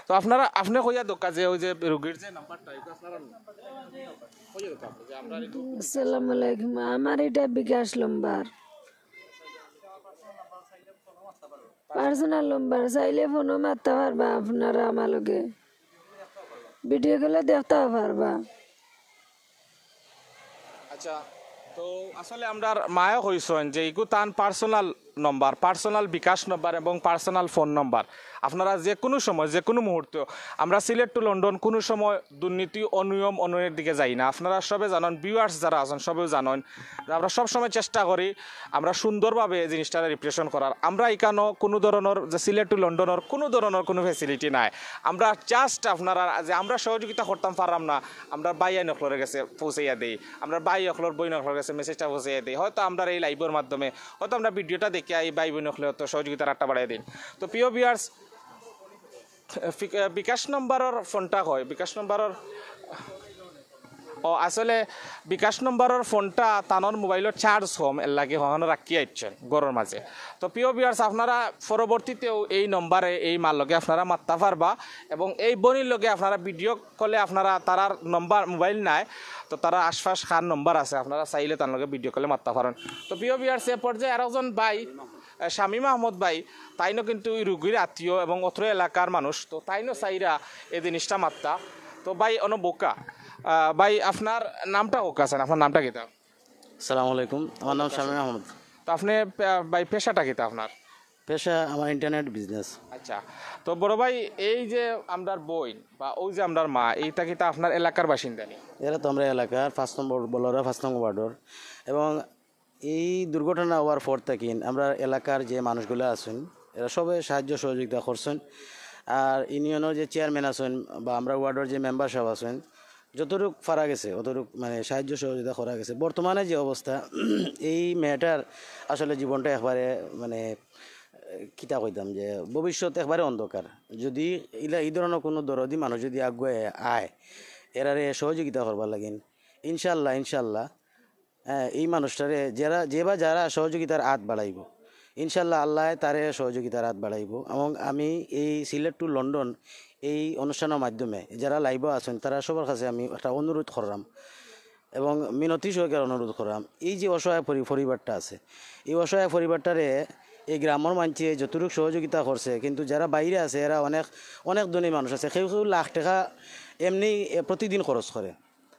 তো আপনারা, আপনি কইয়া দেউক্কা যে ওই যে রুগীর যে নাম্বারটা, এটা আপনারা কইয়া দেউক্কা আপনি যে আমরা একটু আসসালামু আলাইকুম, আমার এটা বিকাশ নাম্বার, পার্সোনাল নাম্বার, চাইলে ফোনও মাততা পারবা আপনারা আমার লগে, ভিডিও কলে দেখতাও পারবা। আচ্ছা, তো আসলে আমরার মায়ও কইছইন যে ইগু তান পার্সোনাল নম্বর, পার্সোনাল বিকাশ নম্বর এবং পার্সোনাল ফোন নম্বর। আপনারা যে কোনো সময়, যে কোনো মুহূর্তে, আমরা সিলেট to লন্ডন কোনো সময় দুর্নীতি, অনিয়ম, অনৈতিকের দিকে যাই না। আপনারা সবে জানইন, ভিউয়ার্স যারা আছইন, সবেও জানইন যে আমরা সব সময় চেষ্টা করি আমরা সুন্দরভাবে জিনিসটা রিপ্রেজেন্ট করার। আমরা ইকানো কোনো ধরনর যে সিলেট to লন্ডনর কোনো ধরনর কোনো ফ্যাসিলিটি নাই। আমরা জাস্ট আপনারা যে আমরা সহযোগিতা করতাম পারলাম না, আমরা ভাইয়াইন অকলর গেছে পৌঁছাইয়া দেই, আমরা ভাই অকলর, বইন অকলর গেছে মেসেজটা পৌঁছাইয়া দেই। হয়তো আমরা এই লাইভর মাধ্যমে, হয়তো আমরা ভিডিওটা দেখিয়া এই ভাই বইন অকলে হয়তো সহযোগিতার হাতটা বাড়াইয়া দেইন। তো প্রিয় ভিউয়ার্স, বিকাশ নম্বরর ফোনটা কই, বিকাশ নম্বরর, ও আসলে বিকাশ নম্বরর ফোনটা তানর মোবাইলর চার্জ কম, এর লাগি অখানো রাখি আইছইন ঘরর মাঝে। তো প্রিয় ভিউয়ার্স, আপনারা পরবর্তীতেও এই নম্বরে এই মার লগে আপনারা মাততা পারবা এবং এই বইনর লগে আপনারা ভিডিও কলে আপনারা, তারার নম্বর মোবাইল নাই, তো তারা আশপাশ কার নম্বর আছে, আপনারা চাইলে তার লগে ভিডিও কলে মাততা পারইন। তো প্রিয় ভিউয়ার্স, এ পর্যায়ে আরেকজন ভাই, আহ, শামীম আহমদ ভাই, তাইনও কিন্তু এই রুগীর আত্মীয় এবং অত্র এলাকার মানুষ, তো তাইনও চাইরা এই জিনিসটা মাততা। তো ভাই, অনো বউক্কা, আহ, ভাই, আপনার নামটা কউক্কা চাইন, আপনার নামটা কিতা? আসসালামু আলাইকুম, আমার নাম শামীম আহমদ। তো আপনি, আহ, ভাই, পেশাটা কিতা আপনার? পেশা আমার ইন্টারনেট বিজনেস। আচ্ছা, তো বড় ভাই, এই যে আমরার বইন বা ওই যে আমরার মা, এইটা কিতা আপনার এলাকার বাসিন্দা নি? এরা তো আমরা এলাকার পাঁচ নম্বর বলরা, পাঁচ নম্বর ওয়ার্ডর। এবং এই দুর্ঘটনা হওয়ার পর থাকি আমরা এলাকার যে মানুষগুলা আছইন, এরা সবে সাহায্য সহযোগিতা করছইন। আর ইউনিয়নর যে চেয়ারম্যান আছইন বা আমরা ওয়ার্ডর যে মেম্বার সাব আছইন, যতটুক পারা গেছে, অতটুক মানে সাহায্য সহযোগিতা করা গেছে। বর্তমানে যে অবস্থা, এই মেয়েটার আসলে জীবনটা একবারে মানে, এ, কিতা কইতাম যে ভবিষ্যৎ একবারে অন্ধকার। যদি ইলা, এই ধরনর কোনো দরদি মানুষ যদি আগুয়াই আয়, এরারে সহযোগিতা করবার লাগিন, ইনশাআল্লাহ, ইনশাআল্লাহ, হ্যাঁ, এই মানুষটারে যারা, যে বা যারা সহযোগিতার হাত বাড়াইবো, ইনশাআল্লাহ আল্লায় তারে সহযোগিতার হাত বাড়াইবো। এবং আমি এই সিলেট to লন্ডন এই অনুষ্ঠানর মাধ্যমে যারা লাইভও আছইন, তারা সবার কাছে আমি একটা অনুরোধ করলাম এবং মিনতি সহকারে অনুরোধ করলাম, এই যে অসহায় পরি-, পরিবারটা আছে, এই অসহায় পরিবারটারে এই গ্রামর মানষে যতটুক সহযোগিতা করছে, কিন্তু যারা বাইরে আছে, এরা অনেক, অনেক ধনী মানুষ আছে, কেউ কেউ লাখ টেকা এমনি, এ, প্রতিদিন খরচ করে।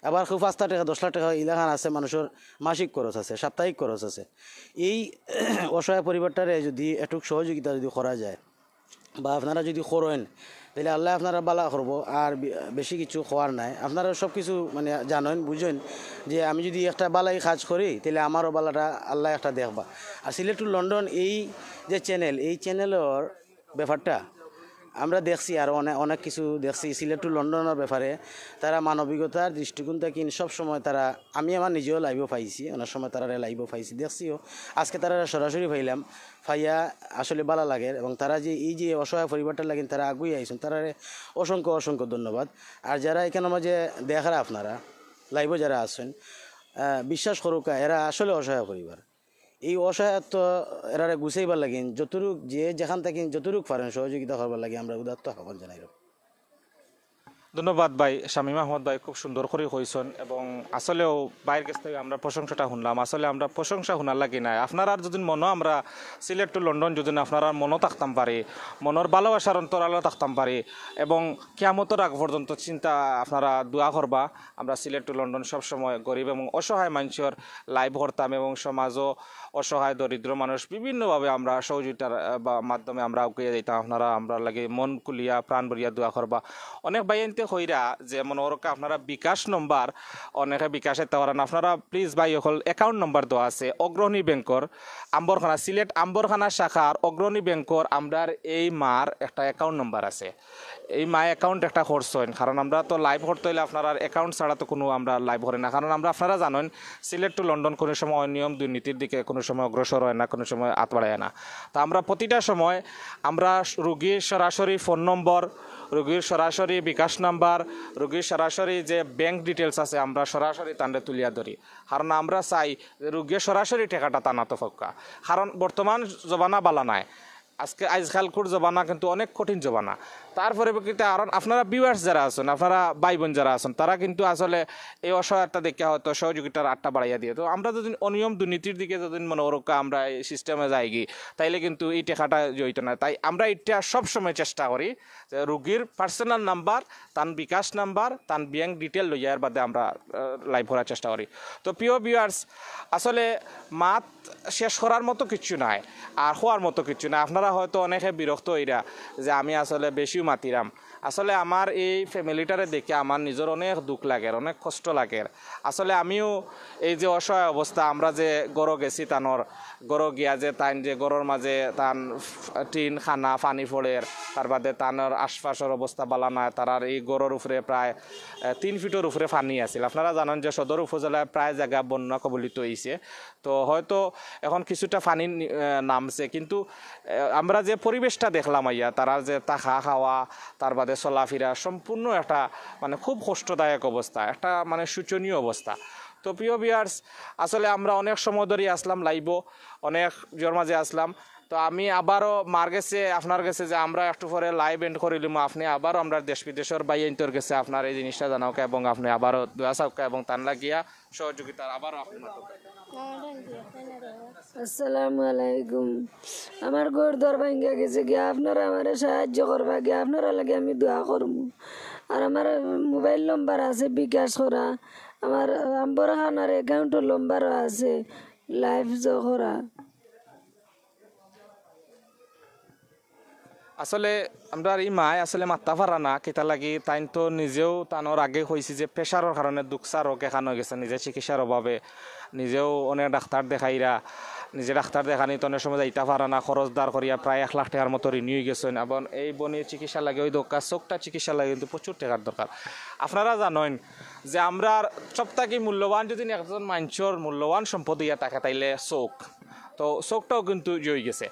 আবার কেউ পাঁচটা টেকা, দশ লাখ টেকা ইলাখান আছে, মানুষর মাসিক খরচ আছে, সাপ্তাহিক খরচ আছে। এই অসহায় পরিবারটারে যদি একটুক সহযোগিতা যদি করা যায় বা আপনারা যদি করইন, তাইলে আল্লায় আপনারার বালা করবো। আর বে-, বেশি কিছু কওয়ার নাই। আপনারা সব কিছু মানে জানইন, বুঝইন যে আমি যদি একটা বালাই কাজ করি, তাইলে আমারও বালাটা আল্লায় একটা দেখবা। আর সিলেট to লন্ডন এই যে চ্যানেল, এই চ্যানেলর ব্যাপারটা আমরা দেখছি, আরও অনেক, অনেক কিছু দেখছি সিলেট to লন্ডনর ব্যাপারে। তারা মানবিকতার দৃষ্টিকোণ থাকি সব সময় তারা, আমি আমার নিজেও লাইভও পাইছি, অনেক সময় তারারে লাইভও পাইছি, দেখছিও। আজকে তারারে সরাসরি পাইলাম, পাইয়া আসলে বালা লাগের। এবং তারা যে এই যে অসহায় পরিবারটার লাগিন তারা আগুয়াই আইছইন, তারারে অসংখ্য, অসংখ্য ধন্যবাদ। আর যারা এখানর মাঝে দেখরা আপনারা, লাইভও যারা আছইন, আহ, বিশ্বাস করউক্কা, এরা আসলে অসহায় পরিবার। এই অসহায়ত্ব এরারে গুছাইবার লাগিন যতটুক, যে যেখান থাকি যতটুক পারইন সহযোগিতা করবার লাগি আমরা উদাত্ত আহ্বান জানাইরাম। ধন্যবাদ ভাই, শামীম আহমদ ভাই খুব সুন্দর করি কইছইন। এবং আসলেও ভাইর গেছ থাকি আমরা প্রশংসাটা হুনলাম। আসলে আমরা প্রশংসা হুনার লাগি নায়, আপনারার যদি মনো আমরা সিলেট to লন্ডন যদি আপনারার মনো থাকতাম পারি, মনর ভালোবাসার অন্তরালো থাকতাম পারি এবং কিয়ামতর আগ পর্যন্ত চিন্তা আপনারা দোয়া করবা। আমরা সিলেট to লন্ডন সবসময় গরিব এবং অসহায় মানষর লাইভ করতাম এবং সমাজও অসহায় দরিদ্র মানুষ বিভিন্নভাবে আমরা সহযোগিতার, আহ, বা মাধ্যমে আমরা আগুয়াই যাইতাম। আপনারা আমরার লাগি মন খুলিয়া প্রাণ ভরিয়া দোয়া করবা। অনেক ভাইয়াইন্তে কইরা যে মনে করুক্কা আপনারা বিকাশ নম্বর, অনেকে বিকাশে দিতা পারইন না, আপনারা প্লিজ ভাই অকল অ্যাকাউন্ট নম্বর দেওয়া আছে অগ্রণী ব্যাংকর আম্বরখানা, সিলেট আম্বরখানা শাখার অগ্রণী ব্যাংকর আমরার এই মার একটা অ্যাকাউন্ট নম্বর আছে। এই মায় অ্যাকাউন্ট একটা করছইন, কারণ আমরা তো লাইভ করতে অইলে আপনারার অ্যাকাউন্ট ছাড়া তো কুনু আমরা লাইভ করি না, কারণ আমরা আপনারা জানইন সিলেট টু লন্ডন কুনু সময় অনিয়ম দুর্নীতির দিকে কুনু সময় অগ্রসর অয় না, কুনু সময় আত বাড়ায় না। তো আমরা প্রতিটা সময় আমরা রুগীর সরাসরি ফোন নম্বর, রুগীর সরাসরি বিকাশ নাম্বার, রুগীর সরাসরি যে ব্যাংক ডিটেলস আছে আমরা সরাসরি তানরে তুলিয়া ধরি, কারণ আমরা চাই যে রুগীয়ে সরাসরি টেকাটা তান আতো পাউক্কা। কারণ বর্তমান জমানা বালা নায়, আজকে আইজকালকুর জমানা কিন্তু অনেক কঠিন জমানা। তার পরিপ্রেক্ষিতে আর আপনারা ভিউয়ার্স যারা আছইন, আপনারা ভাই বোন যারা আছইন, তারা কিন্তু আসলে এই অসহায়তা দেখিয়া হয়তো সহযোগিতার আতটা বাড়াইয়া দিও। তো আমরা যদি অনিয়ম দুর্নীতির দিকে যদি মনে করুক্কা আমরা এই সিস্টেমে যাইগি, তাইলে কিন্তু এই টেকাটা অইতো না। তাই আমরা এটা সবসময় চেষ্টা করি যে রুগীর পার্সোনাল নাম্বার, তান বিকাশ নাম্বার, তান ব্যাংক ডিটেল লইয়া এর বাদে আমরা লাইভ করার চেষ্টা করি। তো প্রিয় ভিউয়ার্স, আসলে মাত শেষ করার মতো কিচ্ছু নাই, আর কওয়ার মতো কিচ্ছু নাই। আপনারা হয়তো অনেকে বিরক্ত অইরা যে আমি আসলে বেশিউ মাতিরাম। আসলে আমার এই ফ্যামিলিটারে দেখে আমার নিজর অনেক দুখ লাগের, অনেক কষ্ট লাগের। আসলে আমিও এই যে অসহায় অবস্থা, আমরা যে ঘরো গেছি তানর, ঘরো গিয়া যে তাইন যে ঘরর মাঝে তান টিন খানা পানি পড়ের, তার বাদে তানর আশপাশর অবস্থা বালা নায়, তারার এই ঘরর উপরে প্রায়, আহ, তিন ফিটর উপরে পানি আছিল। আপনারা জানইন যে সদর উপজেলায় প্রায় জাগা বন্যা কবলিত অইছে, তো হয়তো এখন কিছুটা পানি নি-, আহ, নামছে, কিন্তু, আহ, আমরা যে পরিবেশটা দেখলাম আইয়া, তারার যে থাকা খাওয়া, তার বাদে চলাফিরা, সম্পূর্ণ একটা মানে খুব কষ্টদায়ক অবস্থা, একটা মানে শোচনীয় অবস্থা। তো প্রিয় ভিউয়ার্স, আসলে আমরা অনেক সময় ধরি আসলাম লাইভো, অনেক জোর মাঝে আসলাম। তো আমি আবারও মার গেছে, আপনার গেছে যে আমরা একটু পরে লাইভ এন্ড করিলিমু, আপনি আবারও আমরা দেশ বিদেশর ভাইয়াইন্তর গেছে আপনার এই জিনিসটা জানাউক্কা এবং আপনি আবারও দোয়া চাউক্কা এবং তান লাগিয়া সহযোগিতার আবারও আপনি মাতউক্কা। আসসালামু আলাইকুম। আমার ঘর দর ভাঙ্গা গেছে গিয়া, আপনারা আমারে সাহায্য করবা গিয়া, আপনারা লাগি আমি দোয়া করমু। আর আমার মোবাইল নম্বর আছে বিকাশ করা, আমার আম্বরখানার অ্যাকাউন্টর নম্বরও আছে, লাইভ জো করা। আসলে আমরার ই মায় আসলে মাততা পারা না, কিতা লাগি তাইন তো নিজেও তানর আগে কইছি যে প্রেশারর কারণে দুঃখ ছাড়া অখান অইগেছে, নিজে চিকিৎসার অভাবে নিজেও অনেক ডাক্তার দেখাইরা, নিজে ডাক্তার দেখানিত অনেক সময় যাইতা পারা না, খরচ ধার করিয়া প্রায় এক লাখ টেকার মতো ঋণী অইগেছইন। এবং এই বইনর চিকিৎসা লাগে, ওই দরকার, চোখটা চিকিৎসা লাগে কিন্তু প্রচুর টেকার দরকার। আপনারা জানইন যে আমরার সব থাকি মূল্যবান যদি একজন মানষর মূল্যবান সম্পদ অইয়া থাকে তাইলে চোখ, তো চোখটাও কিন্তু ইয়ে অইগেছে।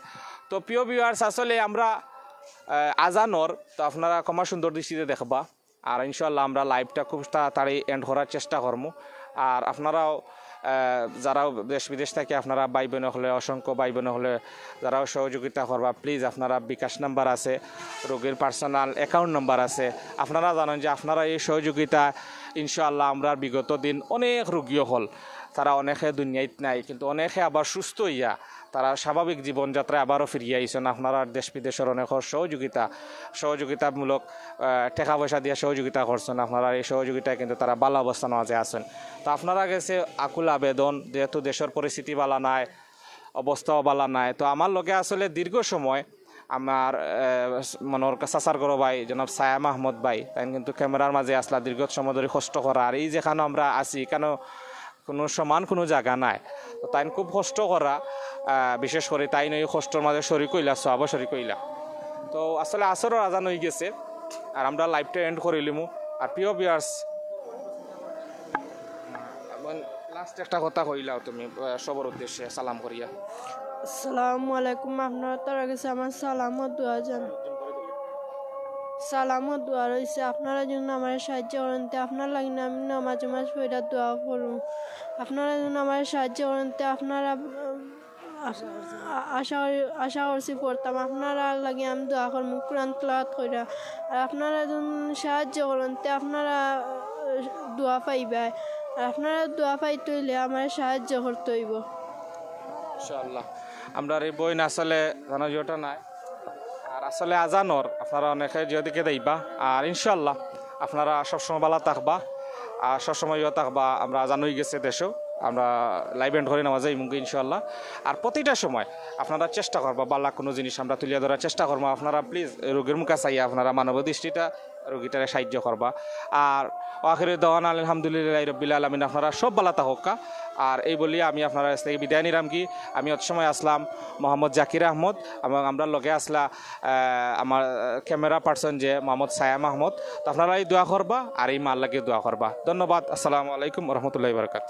তো প্রিয় ভিউয়ার্স, আসলে আমরা, আহ, আজান অর, তো আপনারা ক্ষমা সুন্দর দৃষ্টিতে দেখবা। আর ইনশাআল্লাহ আমরা লাইভটা খুব তাড়াতাড়ি এন্ড করার চেষ্টা করমু। আর আপনারাও, আহ, যারাও দেশ বিদেশ থাকি আপনারা ভাই বোন অকলে, অসংখ্য ভাই বোন অকলে যারাও সহযোগিতা করবা, প্লিজ আপনারা বিকাশ নাম্বার আছে, রোগীর পার্সোনাল অ্যাকাউন্ট নাম্বার আছে। আপনারা জানইন যে আপনারা এই সহযোগিতা ইনশাআল্লাহ আমরার বিগত দিন অনেক রোগী অকল, তারা অনেকে দুনিয়াত নাই, কিন্তু অনেকে আবার সুস্থ অইয়া তারা স্বাভাবিক জীবনযাত্রায় আবারও ফিরিয়া আইছইন। আপনারার দেশ বিদেশর অনেকর সহযোগিতা, সহযোগিতামূলক, আহ, টেকা পয়সা দিয়া সহযোগিতা করছইন। আপনারার এই সহযোগিতায় কিন্তু তারা ভালা অবস্থার মাঝে আছইন। তো আপনারার গেছে আকুল আবেদন, যেহেতু দেশর পরিস্থিতি ভালা নায়, অবস্থাও ভালা নায়, তো আমার লগে আসলে দীর্ঘ সময় আমার, আহ, মনে অর চাচার ঘরর ভাই জনাব সায়াম আহমদ ভাই, তাইন কিন্তু ক্যামেরার মাঝে আছলা দীর্ঘ সময় ধরি কষ্ট করা। আর এই যেখানো আমরা আছি, ইখানো কুনু সমান কুনু জাগা নাই। তো তাইন খুব কষ্ট করা, আহ, বিশেষ করি তাইন ওই কষ্টর মাঝে শরিক অইলা, সওয়াবো শরিক অইলা। তো আসলে আসরর আজান অইগেছে, আর আমরা লাইভটা এন্ড করিলিমু। আর প্রিয় ভিউয়ার্স, লাস্ট একটা কথা কইলাও তুমি, আহ, সবর উদ্দেশ্যে সালাম করিয়া। আসসালামু আলাইকুম, আপনারা তারা গেছে আমার সালাম ও দোয়া জান। সালাম ও দোয়া রইছে, আপনারা যেন আমারে সাহায্য করইন, তে আপনার লাগি না আমি নামাজ উমাজ পড়িয়া দোয়া করমু। আপনারা যেন আমারে সাহায্য করইন, তে আপনারা, আহ, আশা, আশা করি, আশা করছি পড়তাম। আপনারা লাগি আমি দোয়া করমু, কোরআন তেলাওয়াত করিয়া। আর আপনারা যেন সাহায্য করইন, তে আপনারা, আহ, দোয়া পাইবা। আর আপনারা দোয়া পাইতে অইলে আমারে সাহায্য করতে অইবো। ইনশাআল্লাহ। আমরার এই বইন আসলে জানা জোটা নাই। আর আসলে আজান অর, আপনারা অনেকে যেদিকে দেখবা। আর ইনশাআল্লাহ আপনারা সবসময় ভালা থাকবা, আর সবসময় ইয়ে থাকবা। আমরা আজান অইগেছে দেশো। আমরা লাইভ এন্ড করি নামাজে ইমুকে ইনশাআল্লাহ। আর প্রতিটা সময় আপনারা চেষ্টা করবা, বালা কোনো জিনিস আমরা তুলিয়া ধরার চেষ্টা করবো। আপনারা প্লিজ রোগীর মুখে চাইয়া আপনারা মানব দৃষ্টিটা রোগীটারে সাহায্য করবা। আর আখিরে দাওয়ানা আলহামদুলিল্লাহ রব্বিল আলামিন, আপনারা সব বালা থাকউক্কা। আর এই বলি আমি আপনারা কাছ থেকে বিদায় নিলাম কি, আমি অত সময় আসলাম মোহাম্মদ জাকির আহমদ এবং আমরা লগে আসলা আহ, আমার ক্যামেরা পার্সন যে মোহাম্মদ সায়া মাহমুদ। তো আপনারা এই দোয়া করবা আর এই মার লাগে দোয়া করবা। ধন্যবাদ। আসসালামু আলাইকুম রহমতুল্লাহ বরকাত।